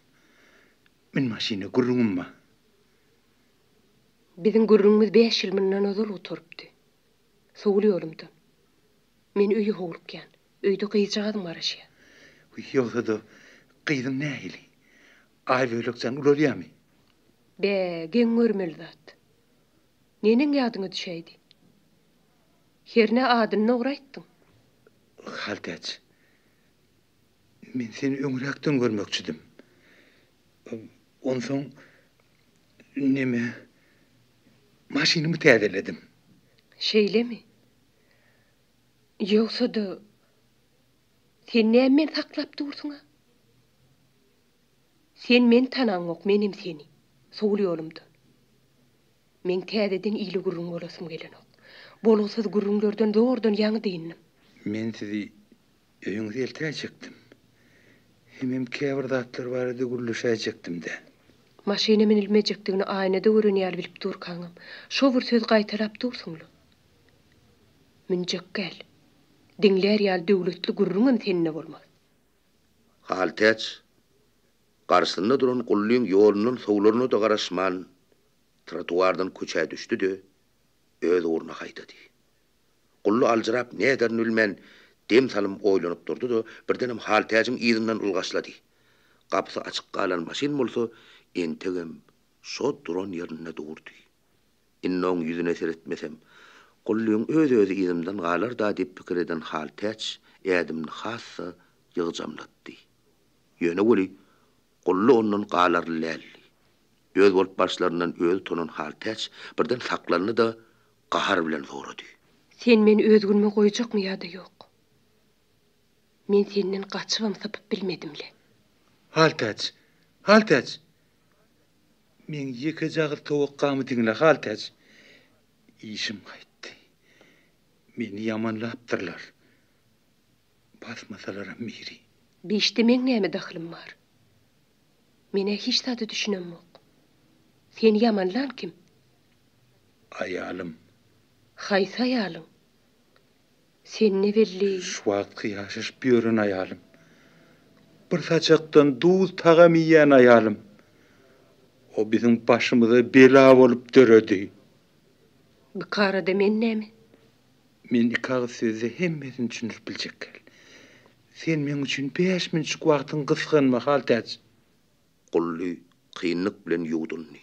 Mün maşyna, gürrüňim bar. Biziň gürrüňimiz bäş ýyl mundan ozal gutarypdy. Sowul ýolumdan. Men öýe howlukýan. Öýde gyzjagazym garaşýar. Ýogsa-da, gyzyň nähili? Aýbölek jan ulalýarmy? Bä, geň görmeli zat. Neneň ýadyňa düşäýdi? Hernä adyny dogry aýtdyň. Haltäç, men seni öňräkden görmekçidim. Onsoň neme, maşynymy täzeledim. Şeýlemi? Ýogsa-da, sen näme meni saklap dursuň-a? Sen meni tanaňok, menem seni. Sowul ýolumdan. Meň täzeden ile gürrüň bolasym gelenok. Bolgusyz gürrüňlerden zordan ýaňy dyndym. Men sizi öýüňize eltäýjekdim. Hemem käbir zatlar barada gürleşäýjekdim-dä. Maşyna münülmejekdigini aýnada gören ýaly bilip durkaňam, şo bir sözi gaýtalap dursuň-la. Münjek gel. Diňlär ýaly döwletli gürrüňem sende bolmaz. Haltäç garşysynda duran Gullyň ýolundan sowlaryna-da garaşman, trotuardan köçä düşdi-de, öz ugruna haýdady. Gully aljyrap näderini bilmän, dem salym oýlanyp durdy-da, birdenem Haltäjiň yzyndan ylgaşlady. Gapysy açyk galan maşyn bolsa entegem şo duran ýerinde durdy. Indi oň ýüzüne seretmesem, Gullyň öz-özi yzymdan galar-da diýip pikir eden Haltäç ädimini has-da ýygjamlatdy. Ýöne weli, Gully ondan galarly däldi. Öz bolup barşlaryndan özi utanan Haltäç birden saklandy-da, gahar bilen sorady. Sen meni öz günüme goýjakmy ýa-da ýok? Men senden gaçybam sypyp bilmedim-le. Haltäç! Haltäç! Meň ýekeje agyz towakgamy diňle, Haltäç! Işim gaýtdy. Meni ýamanlapdyrlar. Basmasalaram biri. Bi işde meň näme dahylym bar? Men-ä hiç zada düşünemok. Seni ýamanlan kim? Aýalym. Haýsy aýalyň? Sende belli. Şu wagtky ýaşaşyp ýören aýalym. Bir saçakdan duz tagam iýýän aýalym. O biziň başymyza bela bolup döredi. Bikarada men näme? Men iki agyz sözde hemmesini düşündirip biljek däl. Sen meň üçin bäş minutjyk wagtyňy gysganma, Haltäç. Gully kynlyk bilen ýuwdundy.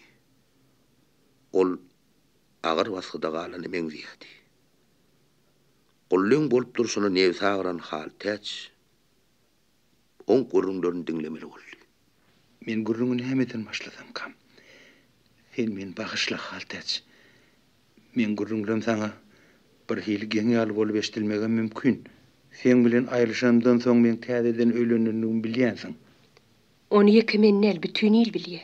Ol agyr basgyda galana meňzeýärdi. Gullyň bolup durşuna nebsi agyran Haltäç oň gürrüňlerini diňlemeli boldy. Men gürrüňi nämeden başlasamkam? Sen meni bagyşla, Haltäç. Meň gürrüňlem saňa birhili geň ýaly bolup eşidilmegem mümkin. Seň bilen aýrylyşanymdan soň meň täzeden öýlenendigimi bilýänsiň. Ony ýeke men däl, bütin il bilýä.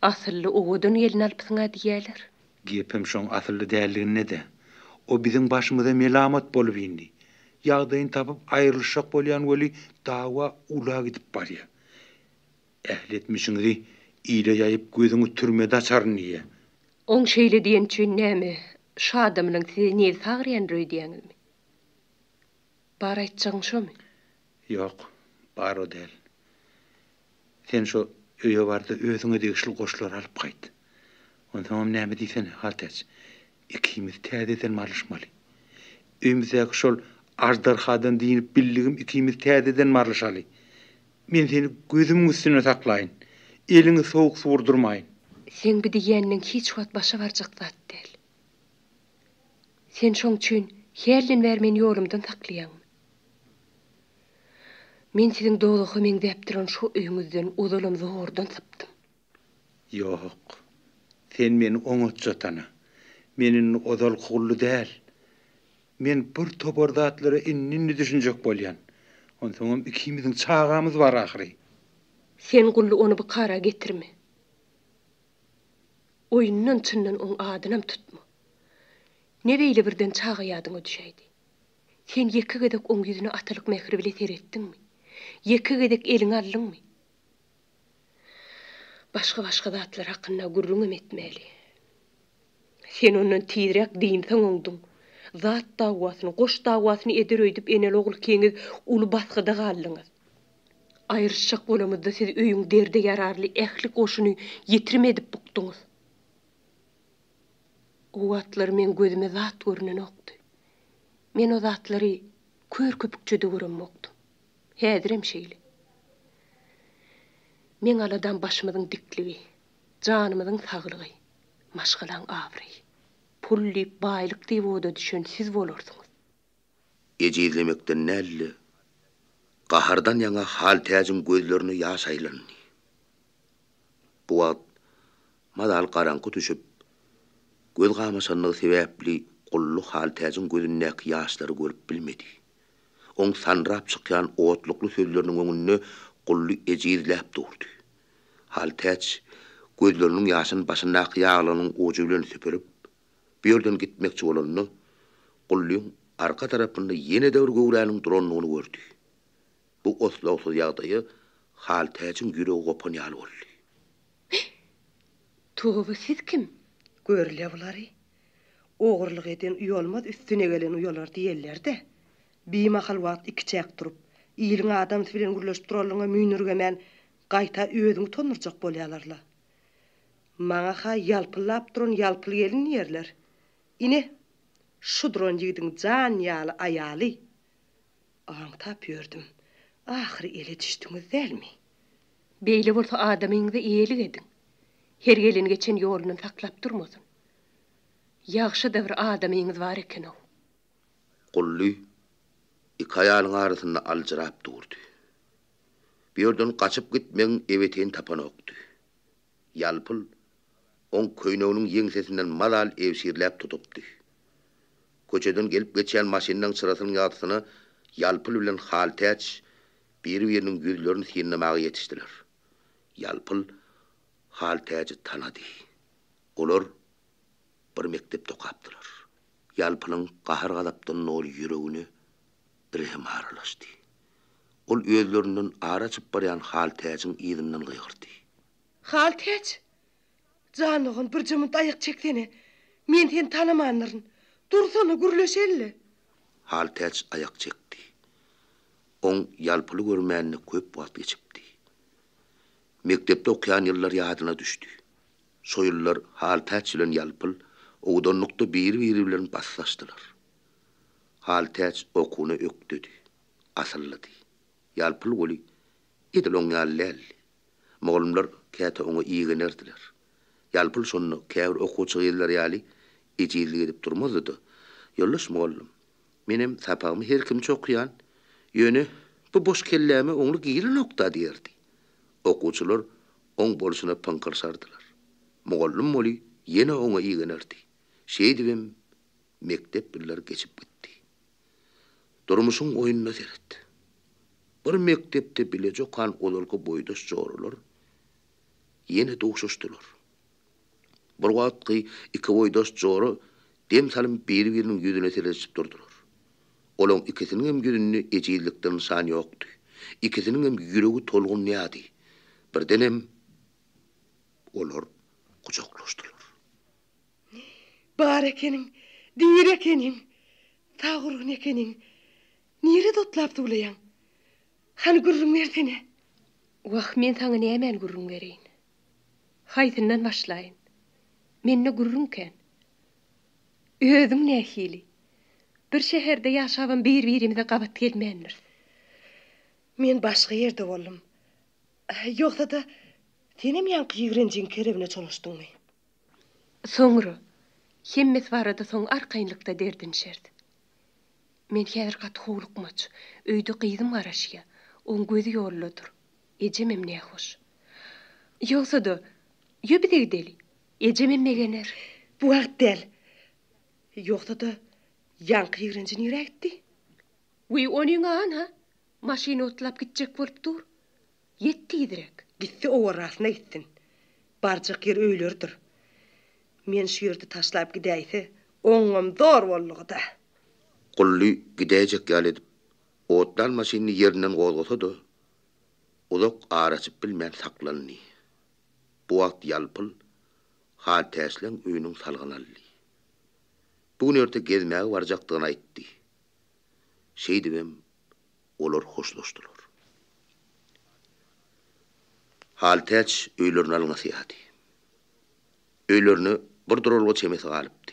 Asylly, owadan gelin alypsyň-a diýýäler. Gepem şoň asylly däldiginde-de. O biziň başymyza melamat bolup indi. Ýagdaýyny tapyp aýrylyşjak bolýan weli dawa ula gidip barýa. Ähli etmişiňizi ile ýaýyp gözüňi türmede açaryn diýýä. Oň şeýle diýeni üçin näme, şu adamynyň size nebsi agyrýandyr öýdýäňizmi? Bar aýtjagyň şomy? Ýok, bar o däl. Sen şo öýe bar-da özüňe degişli goşlary alyp gaýt. Onsoňam näme diýsene, Haltäç, ikimiz täzeden malyşmaly. Öýümizdäki şol aždarhadan dynyp bildigim ikimiz täzeden barlyşaly. Men seni gözümiň üstünde saklaýyn. Eliňi sowuk suw urdurmaýyn. Seň bi diýýäniň hiç wagt başa barjak zat däl. Sen şoň üçin hälden bäri meni ýolumdan saklaýaňmy? Men siziň dowzaha meňzäp duran şo öýüňizden ozalam zordan sypdym. Ýok. Sen meni oňatja tana. Men indi ozalky Gully däl. Men bir topar zatlara indi-indi düşünjek bolýan. Onsoňam ikimiziň çagamyz bar ahyry. Sen Gully ony bu kara getirme. Oýundan-çyndan oň adynam tutma. Ne beýle birden çaga ýadyňa düşäýdi? Sen ýeke gezek oň ýüzüne atalyk mähri bile seretdiňmi? Ýeke gezek eliňe aldyňmy? Başga-başga zatlar hakynda gürrüňem etmäli. Sen ondan tizräk dynsaň oňduň. Zat dawasyny, goş dawasyny eder öýdüp eneli-ogul ikiňiz uly basgyda galdyňyz. Aýryşjak bolamyzda siz öýüň derde ýararly ähli goşuny ýitirim edip bukduňyz. O wagtlar meň gözüme zat görnenokdy. Men o zatlary kör köpükçe-de göremokdym. Häzirem şeýle. Meň aladam başymyzyň dikligi, janymyzyň saglygy, maşgalaň abraýy. Pul diýip, baýlyk diýip oda düşen siz bolarsyňyz. Ejizlemekden däl-de, gahardan ýaňa Haltäjiň gözlerine ýaş aýlandy. Bu wagt mazaly garaňky düşüp, göz gamaşanlygy sebäpli Gully Haltäjiň gözündäki ýaşlary görüp bilmedi. Oň sanrap çykýan otlukly sözleriniň öňünde Gully ejizläp durdy. Haltäç gözleriniň ýaşyny başyndaky ýaglygynyň ujy bilen süpürip, bu ýerden gitmekçi bolanda, Gullyň arka tarapynda ýene-de bir göwräniň durandygyny gördi. Bu oslagsyz ýagdaýa Haltäjiň ýüregi gopan ýaly boldy. Toba, siz kim? Gör-le bulary. Ogurlyk eden uýalmaz, üstüne gelen uýalar diýerler-dä. Bimahal wagt ikiçäk durup, iliň adamsy bilen gürleşip duranlygyňa müýnürgemän, gaýta özüňi utandyrjak bolýalar-la. Maňa-ha ýalpyldap duran ýalpyl gelin diýerler. Ine, şu duran ýigidiň jan ýaly aýaly. Aňtap ýördüm. Ahyry ele düşdüňiz dälmi? Beýle bolsa adamyňyza eýelik ediň. Her gelen-geçen ýolundan saklap durmasyn. Ýagşy-da bir adamyňyz bar eken-ow. Gully iki aýalyň arasynda aljyrap durdy. Bu ýerden gaçyp gitmegiň ebeteýini tapanokdy. Ýalpyl oň köýneginiň ýeňsesinden mazaly ebşirläp tutupdy. Köçeden gelip geçýän maşynlaň çyrasynyň ýagtysyna Ýalpyl bilen Haltäç biri-biriniň ýüzlerini synlamaga ýetişdiler. Ýalpyl Haltäji tanady. Olar bir mekdepde okapdylar. Ýalpylyň gahar-gazapdan doly ýüregine rehim aralaşdy. Ol özlerinden ar açyp barýan Haltäjiň yzyndan gygyrdy. Haltäç! Jan dogan, birje munt aýak çeksene. Men seni tanamandyryn. Dursana, gürleşeli-le. Haltäç aýak çekdi. Oň Ýalpyly görmänine köp wagt geçipdi. Mekdepde okaýan ýyllary ýadyna düşdi. Şo ýyllar Haltäç bilen Ýalpyl owadanlykda biri-biri bilen basdaşdylar. Haltäç okuwyna ökdedi, asyllydy. Ýalpyl weli edil oň ýaly däldi. Mugallymlar käte oňa igenerdiler. Ýalpyl şonda käbir okuwçy gyzlar ýaly ejizlik edip durmazdy-da, Ýoldaş mugallym, menem sapagymy her kimçe okaýan, ýöne bu boş kelläme oňly girenok-da diýerdi. Okuwçylar oň bolşuna pyňkyrşardylar. Mugallym weli ýene oňa igenerdi. Şeýdibem mekdep ýyllary geçip gitdi. Durmuşyň oýnuna seret. Bir mekdepde bileje okan ozalky boýdaş joralar ýene duşuşdylar. Bir wagtky iki boýdaş jora dem salym biri-biriniň ýüzüne seredişip durdular. Olaň ikisiniňem ýüzünde ejizlikden nyşan ýokdy. Ikisiniňem ýüregi tolgunýardy. Birdenem olar gujaklaşdylar. Bar ekeniň, diri ekeniň, sag-gurgun ekeniň. Nirede otlap suwlaýaň? Hany gürrüň bersene. Wah, men saňa nämäni gürrüň bereýin? Haýsyndan başlaýyn? Mende gürrüň kän. Özüň nähili? Bir şäherde ýaşabam bir-birimize gabat gelmändiris. Men başga ýerde boldum. Ýogsa-da, senem ýaňky ýigrenjiň kerebine çolaşdyňmy? Soňra, hemmesi barada soň arkaýynlykda derdinişeris. Men häzir gaty howlukmaç. Öýde gyzym garaşýa. Oň gözi ýoldadyr. Ejemem nähoş. Ýogsa-da, ýö bize gideli. Ejemem begener. Bu wagt däl. Ýogsa-da, ýaňky ýigrenji nirä gitdi? Wiý, onyň-a ana, maşyn otlap gitjek bolup dur. Ýet tizräk. Gitse owarrasyna gitsin. Barjak ýeri öýleridir. Men şu ýerde taşlap gidäýse, oňňam zor boldugy-da. Gully gidäýjek ýaly edip, otlan maşynyny ýerinden gozgasa-da, uzak ara açyp bilmän saklandy. Bu wagt Ýalpyl Haltäçleň öýüniň salgyny aldy. Bu gün erte gezmäge barjakdygyny aýtdy. Şeýdibem olar hoşlaşdylar. Haltäç öýlerine alňasýardy. Öýlerine bir duralga çemesi galypdy.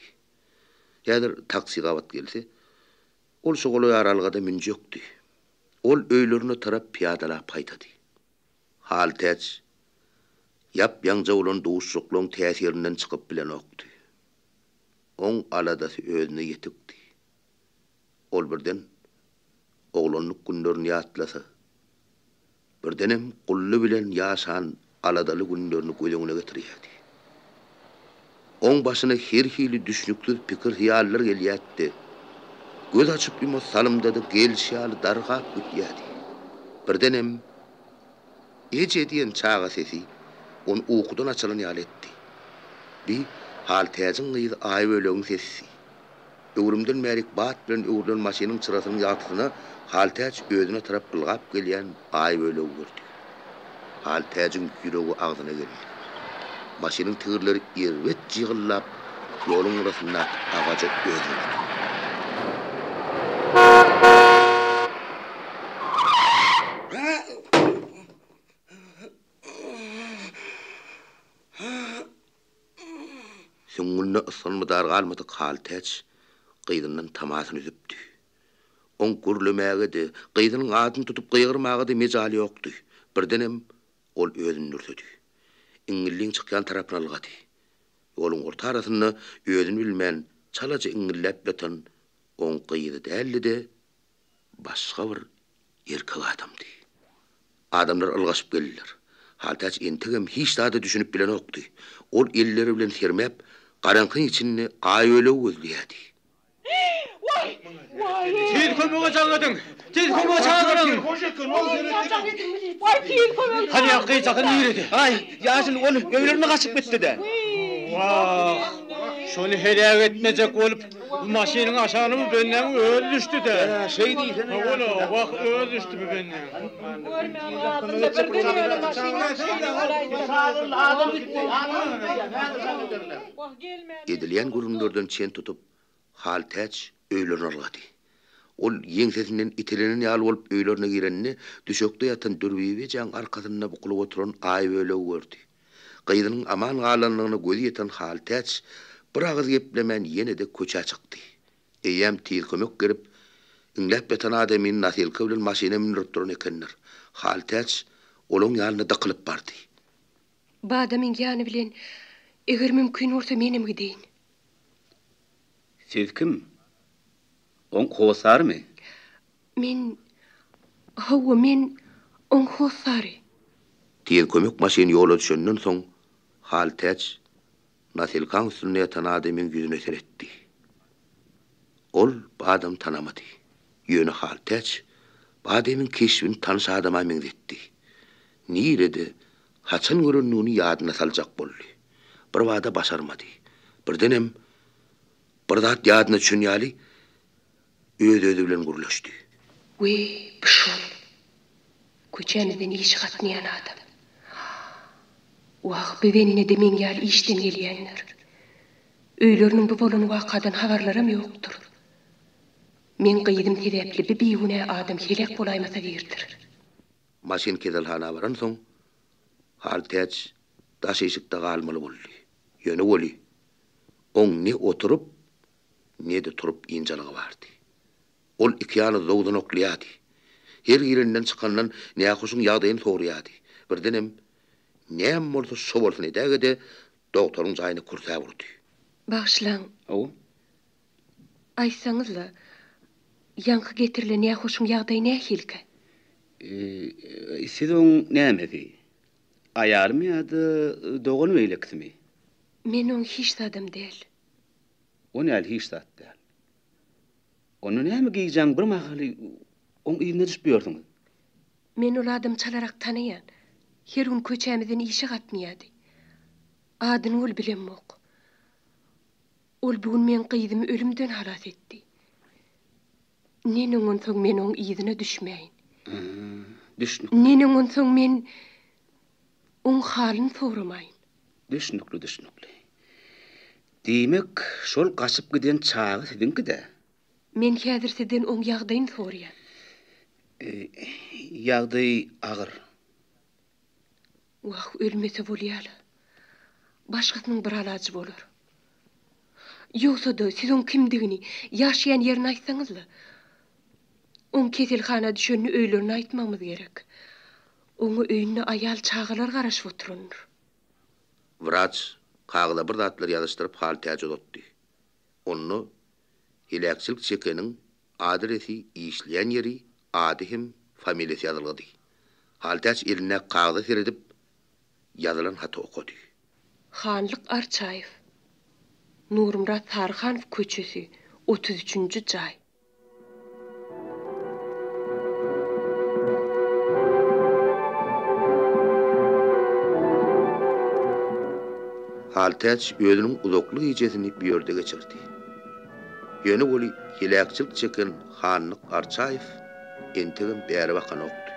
Häzir taksi gabat gelse, ol şu golaý aralgada münjekdi. Ol öýlerine tarap pyýadalap haýdady. Haltäç ýap-ýaňja bolan duşuşyklaryň täsirinden çykyp bilenokdy. Oň aladasy özüne ýetikdi. Ol birden oglanlyk günlerini ýatlasa, birdenem Gully bilen ýaşan aladaly günlerini göz öňüne getirýärdi. Oň başyna her hili düşnüksiz pikir-hyýallar gelýärdi. Göz açyp-ýumas salymda-da gelşi ýaly dargap gidýärdi. Birdenem Eje diýen çaga sesi ony ukudan açylan ýaly etdi. Bi Haltäjiň gyzy Aýbölegiň sesisi. Öwrümden bärik bat bilen öwrülen maşynyň çyrasynyň ýagtysyna Haltäç özüne tarap ylgap gelýän Aýbölegi gördi. Haltäjiň ýüregi agzyna geldi. Maşynyň tigirleri erbet jygyllap, ýoluň gyrasyndaky agaja öz urdy. Süňňünde ysgyn-mydar galmadyk Haltäç gyzyndan tamasyny üzüpdi. Oň gürlemäge-de, gyzynyň adyny tutup gygyrmaga-da mejaly ýokdy. Birdenem ol özüni dürsedi. Iňňilliň çykýan tarapyna ylgady. Ýoluň orta arasynda özüni bilmän, çalaja iňňilläp ýatan oň gyzy däldi-de, başga bir erkek adamdy. Adamlar ylgaşyp geldiler. Haltäç entegem hiç zada düşünip bilenokdy. Ol elleri bilen sermäp, garaňkyň içinde Aýbölegi gözleýärdi. Tiz kömege jaň ediň! Tiz kömege çagyryň! Hany ýa gyz çaky nirede? Aý, ýaşuly, ol öýlerine gaçyp gitdi-dä. Wah, şony heläk etmejek bolup, bu maşynyň aşagyna bu bendäň özi düşdi-dä. Hä, şeý diýsene ýaşuly. Hawa-la, wah, özi düşdi bu bendäň. Edilýän gürrüňlerden çen tutup, Haltäç öýlerine ylgady. Ol ýeňsesinden itelenen ýaly bolup öýlerine girende, düşekde ýatan Dürbibi ejäň arkasynda bukulyp oturan Aýbölegi gördi. Gyzynyň aman galandygyna gözi ýeten Haltäç bir agyz geplemän ýene-de köçä çykdy. Eýýäm tiz kömek gelip, iňläp ýatan adamyny nasilka bilen maşyna mündürip duran ekenler. Haltäç olaň ýanyna dykylyp bardy. Badamyň ýany bilen, eger mümkin bolsa menem gideýin. Siz kim? Oň hossarymy? Men, hawa, men oň hossary. Tiz kömek maşyny ýola düşenden soň, Haltäç nasilkaň üstünde ýatan adamyň ýüzüne seretdi. Ol bu adamy tanamady. Ýöne Haltäç bu adamyň keşbini tanyş adama meňzetdi. Nirede, haçan görendigini ýadyna saljak boldy. Birbada başarmady. Birdenem bir zat ýadyna düşen ýaly, öz-özi bilen gürleşdi. Weý, bu şol. Köçämizden işe gatnaýan adam. Wah, bu bende-de meň ýaly işden gelýändir. Öýleriniň bu bolan wakadan habarlaram ýokdur. Meň gyzym sebäpli bi bigünä adam heläk bolaýmasa birdir. Maşyn keselhana baransoň, Haltäç daş işikde galmaly boldy. Ýöne weli, oň ne oturyp, ne-de turup ynjalygy bardy. Ol ikiýana zowzanaklaýardy. Her girenden-çykandan nähoşuň ýagdaýyny soraýardy. Birdenem, näme bolsa şo bolsun edäge-de, dogtoryň jaýyna kürsäp urdy. Bagyşlaň. Hawa. Aýtsaňyz-la, ýaňky getirilen nähoşuň ýagdaýy nähilikä? Siz oň nämesi? Aýalymy ýa-da dogan beýlekisimi? Men oň hiç zadam däl. O näl hiç zat däl? Onda näme gijäň bir mahaly oň yzyna düşüp ýörsüňiz? Men ol adamy çalarak tanaýan. Her gün köçämizden işe gatnaýardy. Adyny ol bilemok. Ol bu gün meň gyzymy ölümden halas etdi. Neneň onsoň men oň yzyna düşmäýin? Düşnükli. Neneň onsoň men oň halyny soramaýyn? Düşnükli, düşnükli. Diýmek, şol gaçyp giden çaga siziňki-dä? Men häzir sizden oň ýagdaýyny soraýan. Ýagdaýy agyr. Wah, ölmese bolýa-la. Başgasynyň bir alajy bolar. Ýogsa-da, siz oň kimdigini, ýaşaýan ýerini aýtsaňyz-la. Oň keselhana düşenini öýlerine aýtmagymyz gerek. Oňa öýünde aýal, çagalar garaşyp oturandyr. Wraç kagyza bir zatlar ýazyşdyryp Haltäje uzatdy. Onda heläkçilik çekeniň adresi, işleýän ýeri, ady hem familiýasy ýazylgydy. Haltäç elindäki kagyza seredip, ýazylan haty okady. Hanlyk Arçaýew. Nurmyrat Saryhanow köçesi, 33-nji jaý. Haltäç özüniň uzakly gijesini bu ýerde geçirdi. Ýöne weli heläkçilik çeken Hanlyk Arçaýew entegem bäri bakanokdy.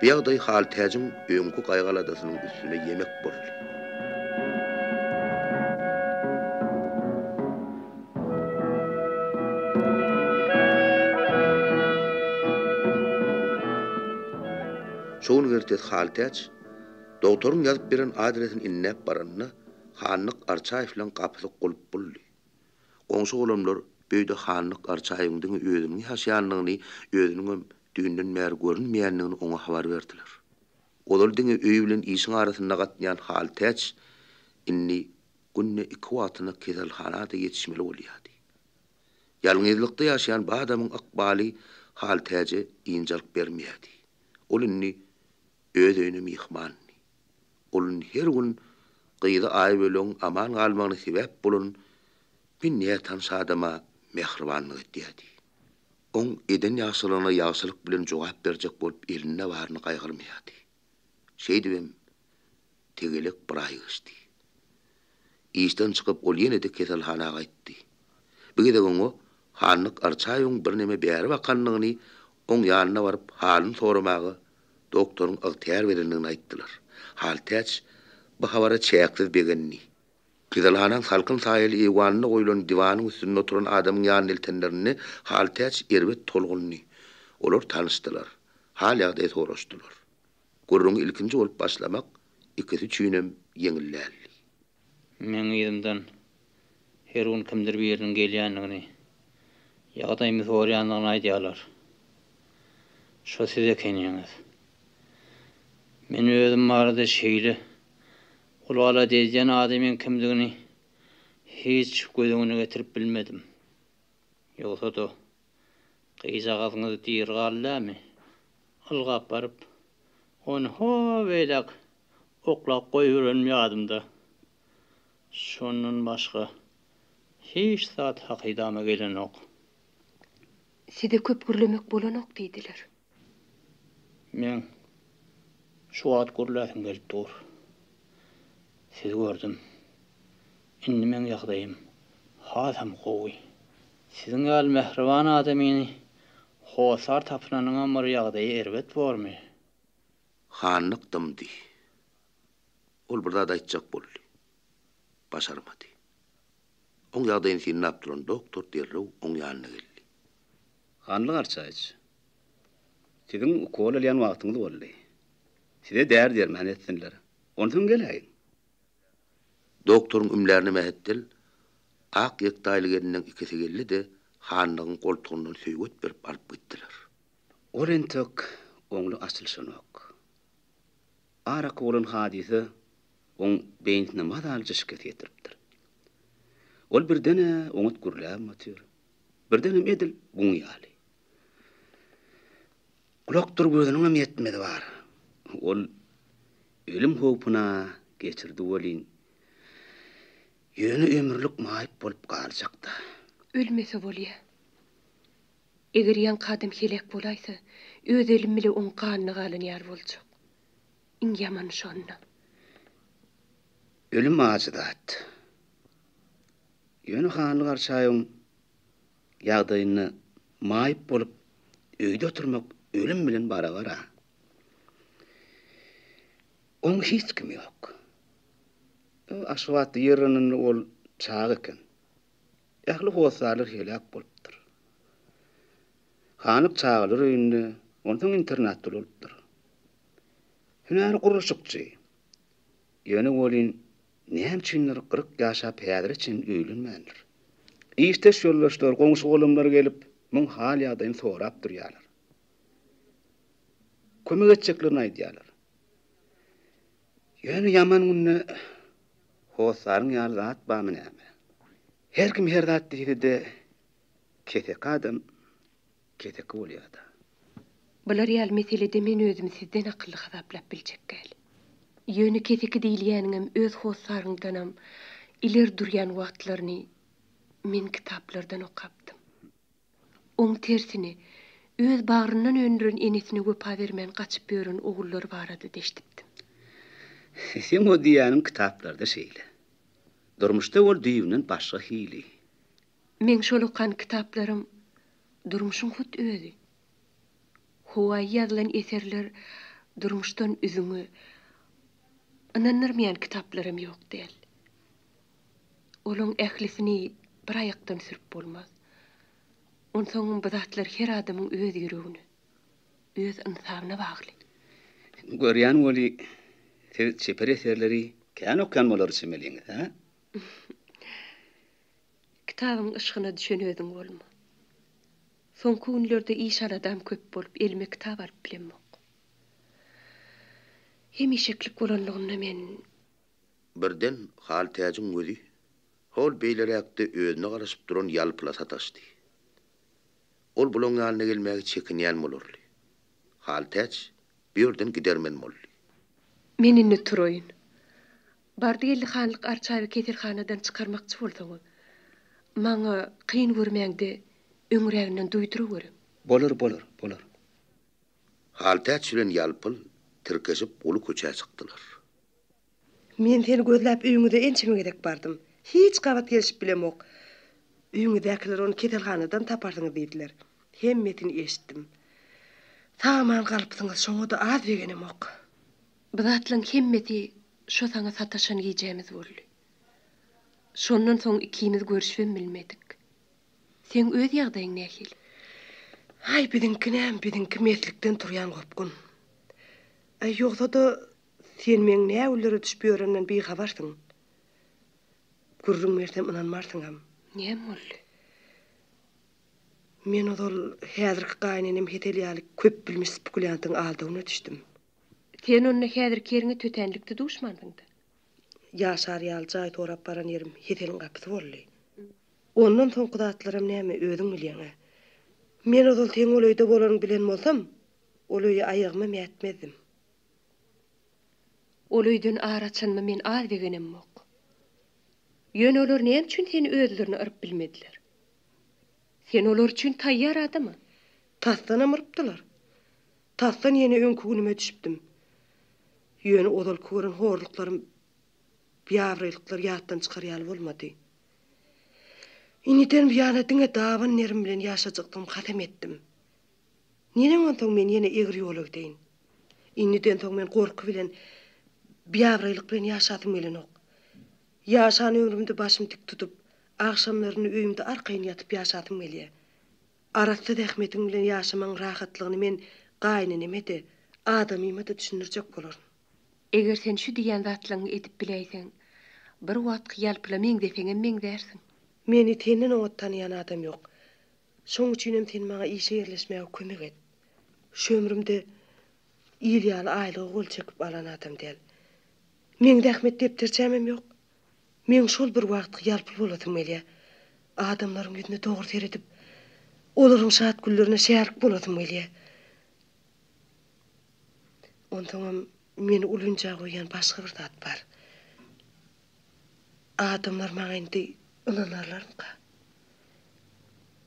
Bu ýagdaý Haltäjiň öňki gaýgy-aladasynyň üstüne ýemek boldy. Şo gün ertesi Haltäç dogtoryň ýazyp beren adresini indäp baranda, Hanlyk Arçaýewleň gapysy gulp boldy. Goňşy-golamlar bu öýde Hanlyk Arçaýewiň diňe özüniň ýaşaýandygyny, özüniňem düýnden bäri görünmeýändigini oňa habar berdiler. Ozal diňe öý bilen işiň arasynda gatnaýan Haltäç indi Günde iki wagtyna keselhana-da ýetişmeli bolýardy. Ýalňyzlykda ýaşaýan bu adamyň ykbaly Haltäje ynjalyk bermeýärdi. Ol indi öz öýüne myhmandy. Ol indi her gün gyzy Aýbölegiň aman galmagyna sebäp bolan bir nätanyş adama mähribanlyk edýärdi. Oň eden ýagşylygyna ýagşylyk bilen jogap berjek bolup elinde baryny gaýgyrmaýardy. Şeýdibem, tegelek bir aý geçdi. Işden çykyp, ol ýene-de keselhana gaýtdy. Bu gezek oňa Hanlyk Arçaýewiň birneme bäri bakandygyny, oň ýanyna baryp, halyny soramaga doktoryň ygtyýar berendigini aýtdylar. Haltäç bu habara çäksiz begendi. Keselhanaň salkyn saýaly eýwanynda goýlan diwanyň üstünde oturan adamyň ýanyna eltenlerinde Haltäç erbet tolgundy. Olar tanyşdylar. Hal-ýagdaý soraşdylar. Gürrüňi ilkinji bolup başlamak ikisi üçinem ýeňil däldi. Meň yzymdan her gün kimdir biriniň gelýändigini, ýagdaýymy soraýandygyny aýdýarlar. Şo siz ekeniňiz. Men özüm barada şeýle uly alada edýän adamyň kimdigini hiç göz öňüne getirip bilmedim. Ýogsa-da, gyzjagazyňyz diri galdy dämi? Ylgap baryp, ony ho beýläk oklap goýberenim ýadymda. Şondan başga hiç zat hakydama gelenok. Size köp gürlemek bolanok diýdiler. Meň şu wagt gürläsim gelip dur. Sizi gördüm. Indi meň ýagdaýym hasam gowy. Siziň ýaly mähriban adamyny hossar tapynanyňam bir ýagdaýy erbet bormy? Hanlyk dymdy. Ol bir zat aýtjak boldy. Başarmady. Oň ýagdaýyny synlap duran doktor derrew oň ýanyna geldi. Hanlyk Arçaýyç, siziň ukol alýan wagtyňyz boldy. Size däri-derman etsinler. Onsoň geläýiň. Doktoryň ümlärine mähetdel, ak ýektaýly gelinleň ikisi geldi-de, Hanlygyň goltugyndan söýget berip alyp gitdiler. Ol entek oňly açylyşanok. Araky bolan hadysa oň beýnisine mazalyja şikes ýetiripdir. Ol birden-ä oňat gürläbem otyr, birdenem edil guň ýaly. Gulakdyr gözüniňem ýetmezi bar. Ol ölüm howpuna geçirdi welin, ýöne ömürlik maýyp bolup galjak-da. Ölmese bolýa. Eger ýaňky adam heläk bolaýsa, öz elim bile oň ganyna galan ýaly boljak. Iň ýamany şonda. Ölüm ajy zat. Ýöne Hanly Garçaýyň ýagdaýynda maýyp bolup öýde oturmak ölüm bilen barabar-a. Oň hiç kimi ýok. Aşgabatda ýerlenende ol çaga eken. Ähli hossarlar heläk bolupdyr. Hanlyk çagalar öýünde, onsoň internatda ulalypdyr. Hünäri gurluşykçy. Ýöne welin, näme üçindir 40 ýaşap häzire çenli öýlenmändir. Işdeş ýoldaşlar, goňşy-golamlar gelip, muň hal-ýagdaýyny sorap durýarlar. Kömek etjeklerini aýdýarlar. Ýöne ýaman günde hossaryň ýaly zat barmy näme? Her kim her zat diýse-de, keseki adam keseki bolýar-da. Bular ýaly meselede men özümi sizden akylly hasaplap biljek däl. Ýöne keseki diýilýäniňem öz hossaryňdanam ileri durýan wagtlaryny men kitaplardan okapdym. Oň tersine, öz bagryndan öndüren enesine wepa bermän gaçyp ýören ogullary barada-da eşidipdim. Seň o diýýäniň kitaplarda şeýle. Durmuşda ol düýbünden başga hili. Meň şol okan kitaplarym durmuşyň hut özi. Howaýy ýazylan eserler durmuşdan üzňe, ynandyrmaýan kitaplaram ýok däl. Olaň ählisini bir aýakdan sürüp bolmaz. Onsoňam bu zatlar her adamyň öz ýüregine, öz ynsabyna bagly. Görýän weli, siz çeper eserleri kän okýan bolar çemeliňiz, hä? Kitabyň yşgyna düşen özüň bolma. Soňky günlerde iş-aladam köp bolup, elime kitap alyp bilemok. Hemişeklik bolanlygynda men. Birden Haltäjiň gözi hol beýleräkde özüne garaşyp duran Ýalpyla sataşdy. Ol bulaň ýanyna gelmäge çekinýän bolarly. Haltäç bu ýerden gidermen boldy. Men indi turaýyn. Bardy-geldi Hanlyk Arçaýewi keselhanadan çykarmakçy bolsaňyz, maňa kyn görmäň-de, öňräginden duýduraweriň. Bolar, bolar, bolar. Haltäç bilen Ýalpyl tirkeşip uly köçä çykdylar. Men seni gözläp öýüňize ençeme gezek bardym. Hiç gabat gelşip bilemok. Öýüňizdäkiler ony keselhanadan taparsyňyz diýdiler. Hemmesini eşitdim. Sag-aman galypsyňyz, şoňa-da az begenemok. Bu zatlaň hemmesi şo saňa sataşan gijämiz boldy. Şondan soň ikimiz görüşibem bilmedik. Seň öz ýagdaýyň nähili? Aý, biziňki näme, biziňki meslikden turýan gopgun. Aý, ýogsa-da, sen meň nä günlere düşüp ýörenimden bihabarsyň. Gürrüň bersem ynanmarsyňam. Näme boldy? Men ozal häzirki gaýynenem Hesel ýaly köpbilmiş spekulýantyň aldawyna düşdüm. Sen onda häzirki ýeriňe tötänlikde duşmansyň-da? Ýaşar ýaly jaý sorap baran ýerim Heseliň gapysy boldy. Ondan soňky zatlaram näme, özüň bilýäň-ä. Men ozal seň ol öýde bolanyňy bilen bolsam, ol öýe aýagymam ätmezdim. Ol öýden ar açanyma men az begenemok. Ýöne olar näme üçin seni özlerine yryp bilmediler? Sen olar üçin taýýar adam-a. Tasdanam yrypdylar. Tasdan ýene öňki günüme düşüpdim. Ýöne ozalky gören horluklarym, biabraýlyklar ýatdan çykar ýaly bolmady. Indiden buýana diňe daban nerim bilen ýaşajakdygymy kasam etdim. Neneň onsoň men ýene egri ýola gideýin? Indiden soň men gorky bilen, biabraýlyk bilen ýaşasym gelenok. Ýaşan ömrümde başym dik tutup, agşamlaryny öýümde arkaýyn ýatyp ýaşasym gelýär. Arassa zähmetiň bilen ýaşamagyň rahatlygyny men gaýyneneme-de, adamyma-da düşündirjek bolaryn. Eger sen şu diýýän zatlaryňy edip biläýseň, bir wagtky ýalpyla meňzeseňem meňzärsiň. Meni senden oňat tanaýan adam ýok. Şoň üçinem sen maňa işe ýerleşmäge kömek et. Şu ömrümde il ýaly aýlyga gol çekip alan adam däl. Meň zähmet depderçämem ýok. Meň şol bir wagtky ýalpyl bolasym gelýär. Adamlaryň ýüzüne dogry seredip, olaryň şat günlerine şärik bolasym gelýär. Onsoňam meni uly ünjä goýýan başga bir zat bar. Adamlar maňa indi ynanarlarmyka?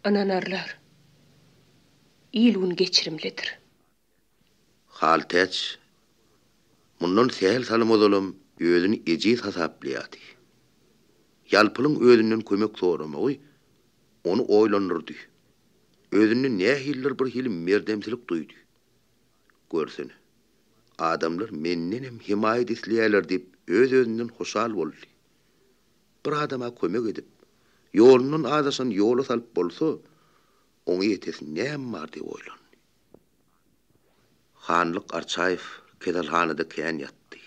Ynanarlar. Il-gün geçirimlidir. Haltäç mundan sähel salym ozalam özüni ejiz hasaplaýardy. Ýalpylyň özünden kömek soramagy ony oýlandyrdy. Özünde nähilidir bir hili merdemsilik duýdy. Görsene, adamlar mendenem hemaýat isleýärler diýip öz-özünden hoşal boldy. Bir adama kömek edip, ýolundan azaşany ýola salyp bolsa, oňa ýetesi näme bar diýip oýlandy. Hanlyk Arçaýew keselhanada kän ýatdy.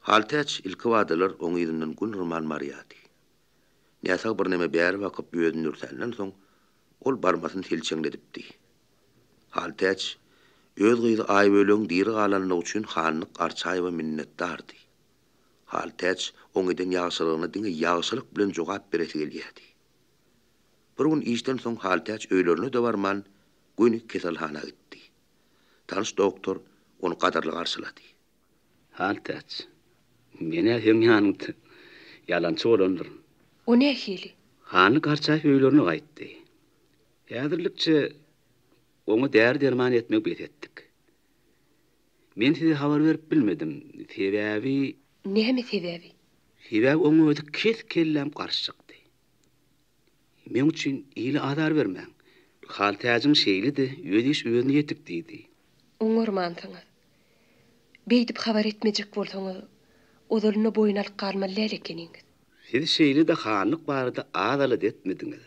Haltäç ilkibadalar oň yzyndan gün yrman barýardy. Näsag birneme bäri bakyp özüni dürsänden soň, ol barmasyny selçeňledipdi. Haltäç öz gyzy Aýbölegiň diri galanlygy üçin Hanlyk Arçaýewe minnetdardy. Haltäç oň eden ýagşylygyna diňe ýagşylyk bilen jogap beresi gelýärdi. Bir gün işden soň Haltäç öýlerine-de barman, göni keselhana gitdi. Tanyş doktor ony gadyrly garşylady. Haltäç, men-ä seň ýanyňda ýalançy bolandyryn. O nähili? Hanly Garçaýew öýlerine gaýtdy. Häzirlikçe oňa däri-derman etmegi bes etdik. Men size habar berip bilmedim. Sebäbi. Näme sebäbi? Sebäbi oň özi kes-kelläm garşy çykdy. Meň üçin ile azar bermäň. Haltäjiň şeýle-de öz iş özüne ýetik diýdi. Oňarmansyňyz. Beýdip habar etmejek bolsaňyz, ozalynda boýun alyp galmaly däl ekeniňiz. Siz şeýle-de hanlyk barada az alada etmediňiz.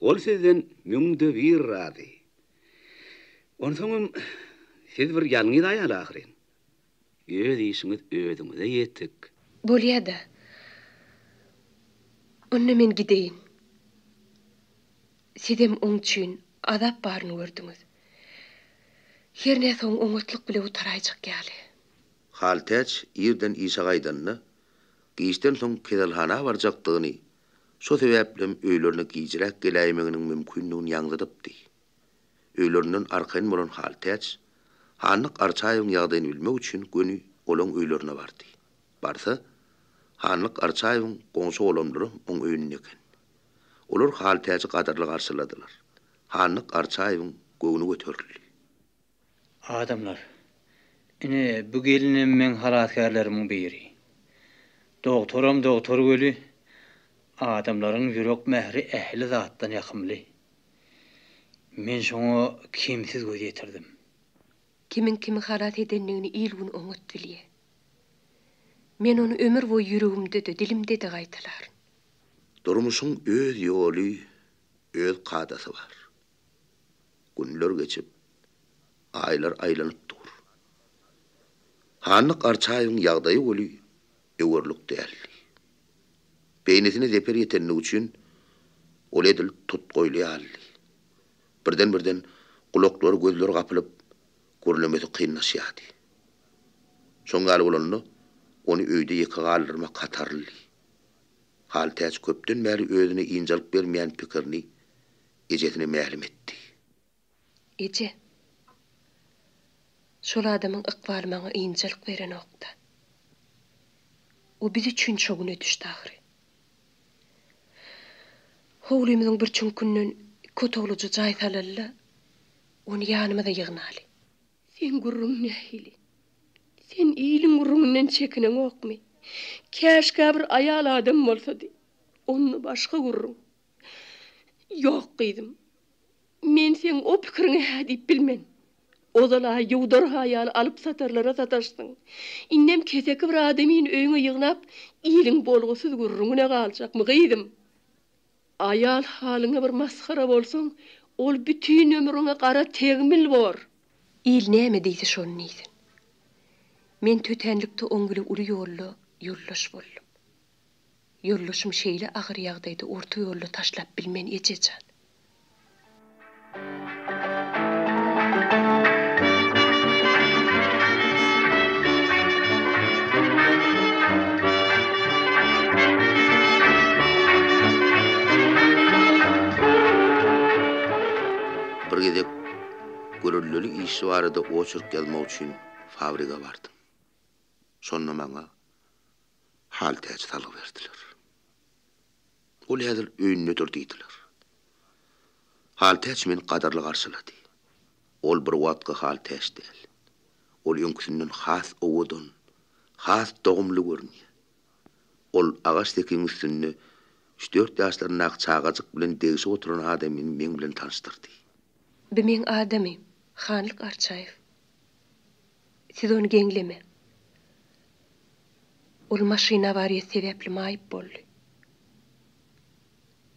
Ol sizden müňde bir razy. Onsoňam siz bir ýalňyz aýal ahyryn. Öz işiňiz özüňize ýetik. Bolýa-da. Onda men gideýin. Sizem oň üçin azap baryny gördüňiz. Hernä soň oňatlyk bile gutaraýjak ýaly. Haltäç irden işe gaýdanda, giçden soň keselhana barjakdygyny, şo sebäplem öýlerine gijräk geläýmeginiň mümkindigini ýaňzydypdy. Öýlerinden arkaýyn bolan Haltäç, Hanlyk Arçaýewiň ýagdaýyny bilmek üçin göni olaň öýlerine bardy. Barsa, Hanlyk Arçaýewiň goňşy-golamlaram oň öýünde eken. Olar Haltäji gadyrly garşyladylar. Hanlyk Arçaýewiň göwni göterildi. Adamlar, ine, bu gelinem meň halasgärlerimiň biri. Dogtoram dogtor weli, adamlaryň ýürek mähri ähli zatdan ýakymly. Men şoňa kemsiz göz ýetirdim. Kimiň kimi halas edendigini il-gün oňat bilýär. Men ony ömür boýy ýüregimde-de, dilimde-de gaýtalaryn. Durmuşyň öz ýoly, öz kadasy bar. Günler geçip, aýlar aýlanyp dur. Hanlyk Arçaýewiň ýagdaýy weli öwerlik däldi. Beýnisine zeper ýetenligi üçin ol edil tutgoýly ýalydy. Birden-birden gulaklary, gözleri gapylyp, gürlemesi kynlaşýardy. Şoň ýaly bolanda, ony öýde ýeke galdyrmak hatarlydy. Haltäç köpden bäri özüne ynjalyk bermeýän pikirini ejesine mälim etdi. Eje, şol adamyň ykbaly maňa ynjalyk berenok-da. O biz üçin şo güne düşdi ahyry. Howlymyzyň bir çüňkünden iki otaglyja jaý salaly-da, ony ýanymyza ýygnaly. Seň gürrüň nähili? Sen iliň gürrüňinden çekineňokmy? Käşgä bir aýal adam bolsady. Onda başga gürrüň. Ýok, gyzym. Men seň o pikiriňe hä diýip bilmen. Ozal-a ýuwdarha ýaly alyp-satarlara sataşdyň. Indem keseki bir adamyny öýüňe ýygnap, iliň bolgusyz gürrüňine galjakmy, gyzym? Aýal halyňa bir masgara bolsaň, ol bütin ömrüňe gara tegmil bor. Il näme diýse şony diýsin. Men tötänlikde oň bile uly ýolda ýoldaş boldum. Ýoldaşym şeýle agyr ýagdaýda orta ýolda taşlap bilmen eje jan. Bir gezek görelleli işçi barada oçerk ýazmak üçin fabrige bardym. Şonda maňa Haltäji salgy berdiler. Ol häzir öýündedir diýdiler. Haltäç meni gadyrly garşylady. Ol bir wagtky Haltäç däl. Ol öňküsinden has owadan, has dogumly görünýär. Ol agaç sekiň üstünde üç-dört ýaşlaryndaky çagajyk bilen degşip oturan adamyny meň bilen tanyşdyrdy. Bi meň adamym, Hanlyk Arçaýew. Siz ony geňlemäň. Ol maşyn awariýasy sebäpli maýyp boldy.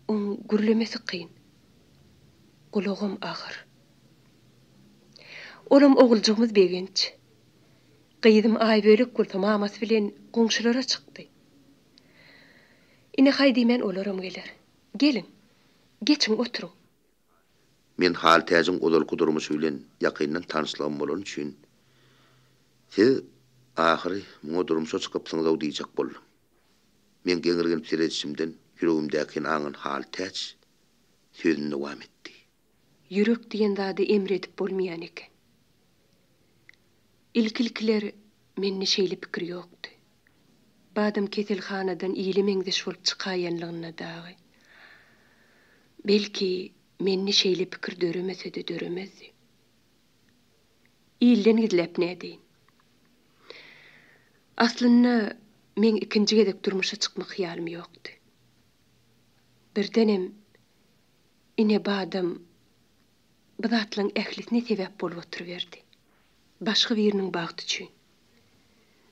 Oň gürlemesi kyn. Gulagam agyr. Olam oguljygymyz Begenç. Gyzym Aýbölek bolsa mamasy bilen goňşulara çykdy. Ine haý diýmän olaram geler. Geliň, geçiň oturyň. Men Haltäjiň ozalky durmuşy bilen ýakyndan tanyşlygym bolany üçin, Siz, ahyry, muňa durmuşa çykypsyňyz-ow diýjek boldum. Meň geňirgenip seredişimden ýüregimdäkini aňan Haltäç sözüni dowam etdi. Ýürek diýen zady emr edip bolmaýan eken. Ilki-ilkiler mende şeýle pikir ýokdy. Badam keselhanadan ile meňzeş bolup çykaýanlygynda dagy, belki, mende şeýle pikir döremese-de döremezdi. Ilden gizläp nädeýin. Aslynda, meň ikinji gezek durmuşa çykmak hyýalym ýokdy. Birdenem, ine, badam bu zatlaryň ählisine sebäp bolup oturyberdi. Başga biriniň bagty üçin.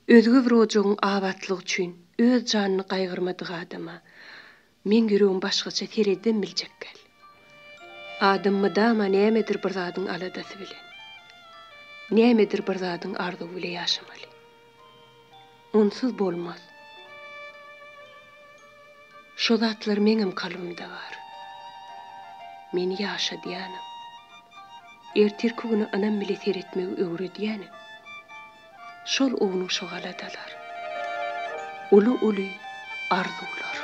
Özge bir ojagyň abatlygy üçin öz janyny gaýgyrmadyk adama meň ýüregim başgaça seredibem biljek däl. Adam mydama nämedir bir zadyň aladasy bilen, nämedir bir zadyň arzuwy bile ýaşamaly. Onsuz bolmaz. Şo zatlar meňem kalbymda bar. Meni ýaşadýanam, ertirki güne ynam bile seretmegi öwredýänem şol ownuk şo aladalar. Uly-uly arzuwlar.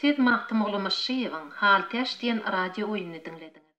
Siz Magtymguly Myşşyýewiň Haltäç diýen radio oýnuny diňlediňiz.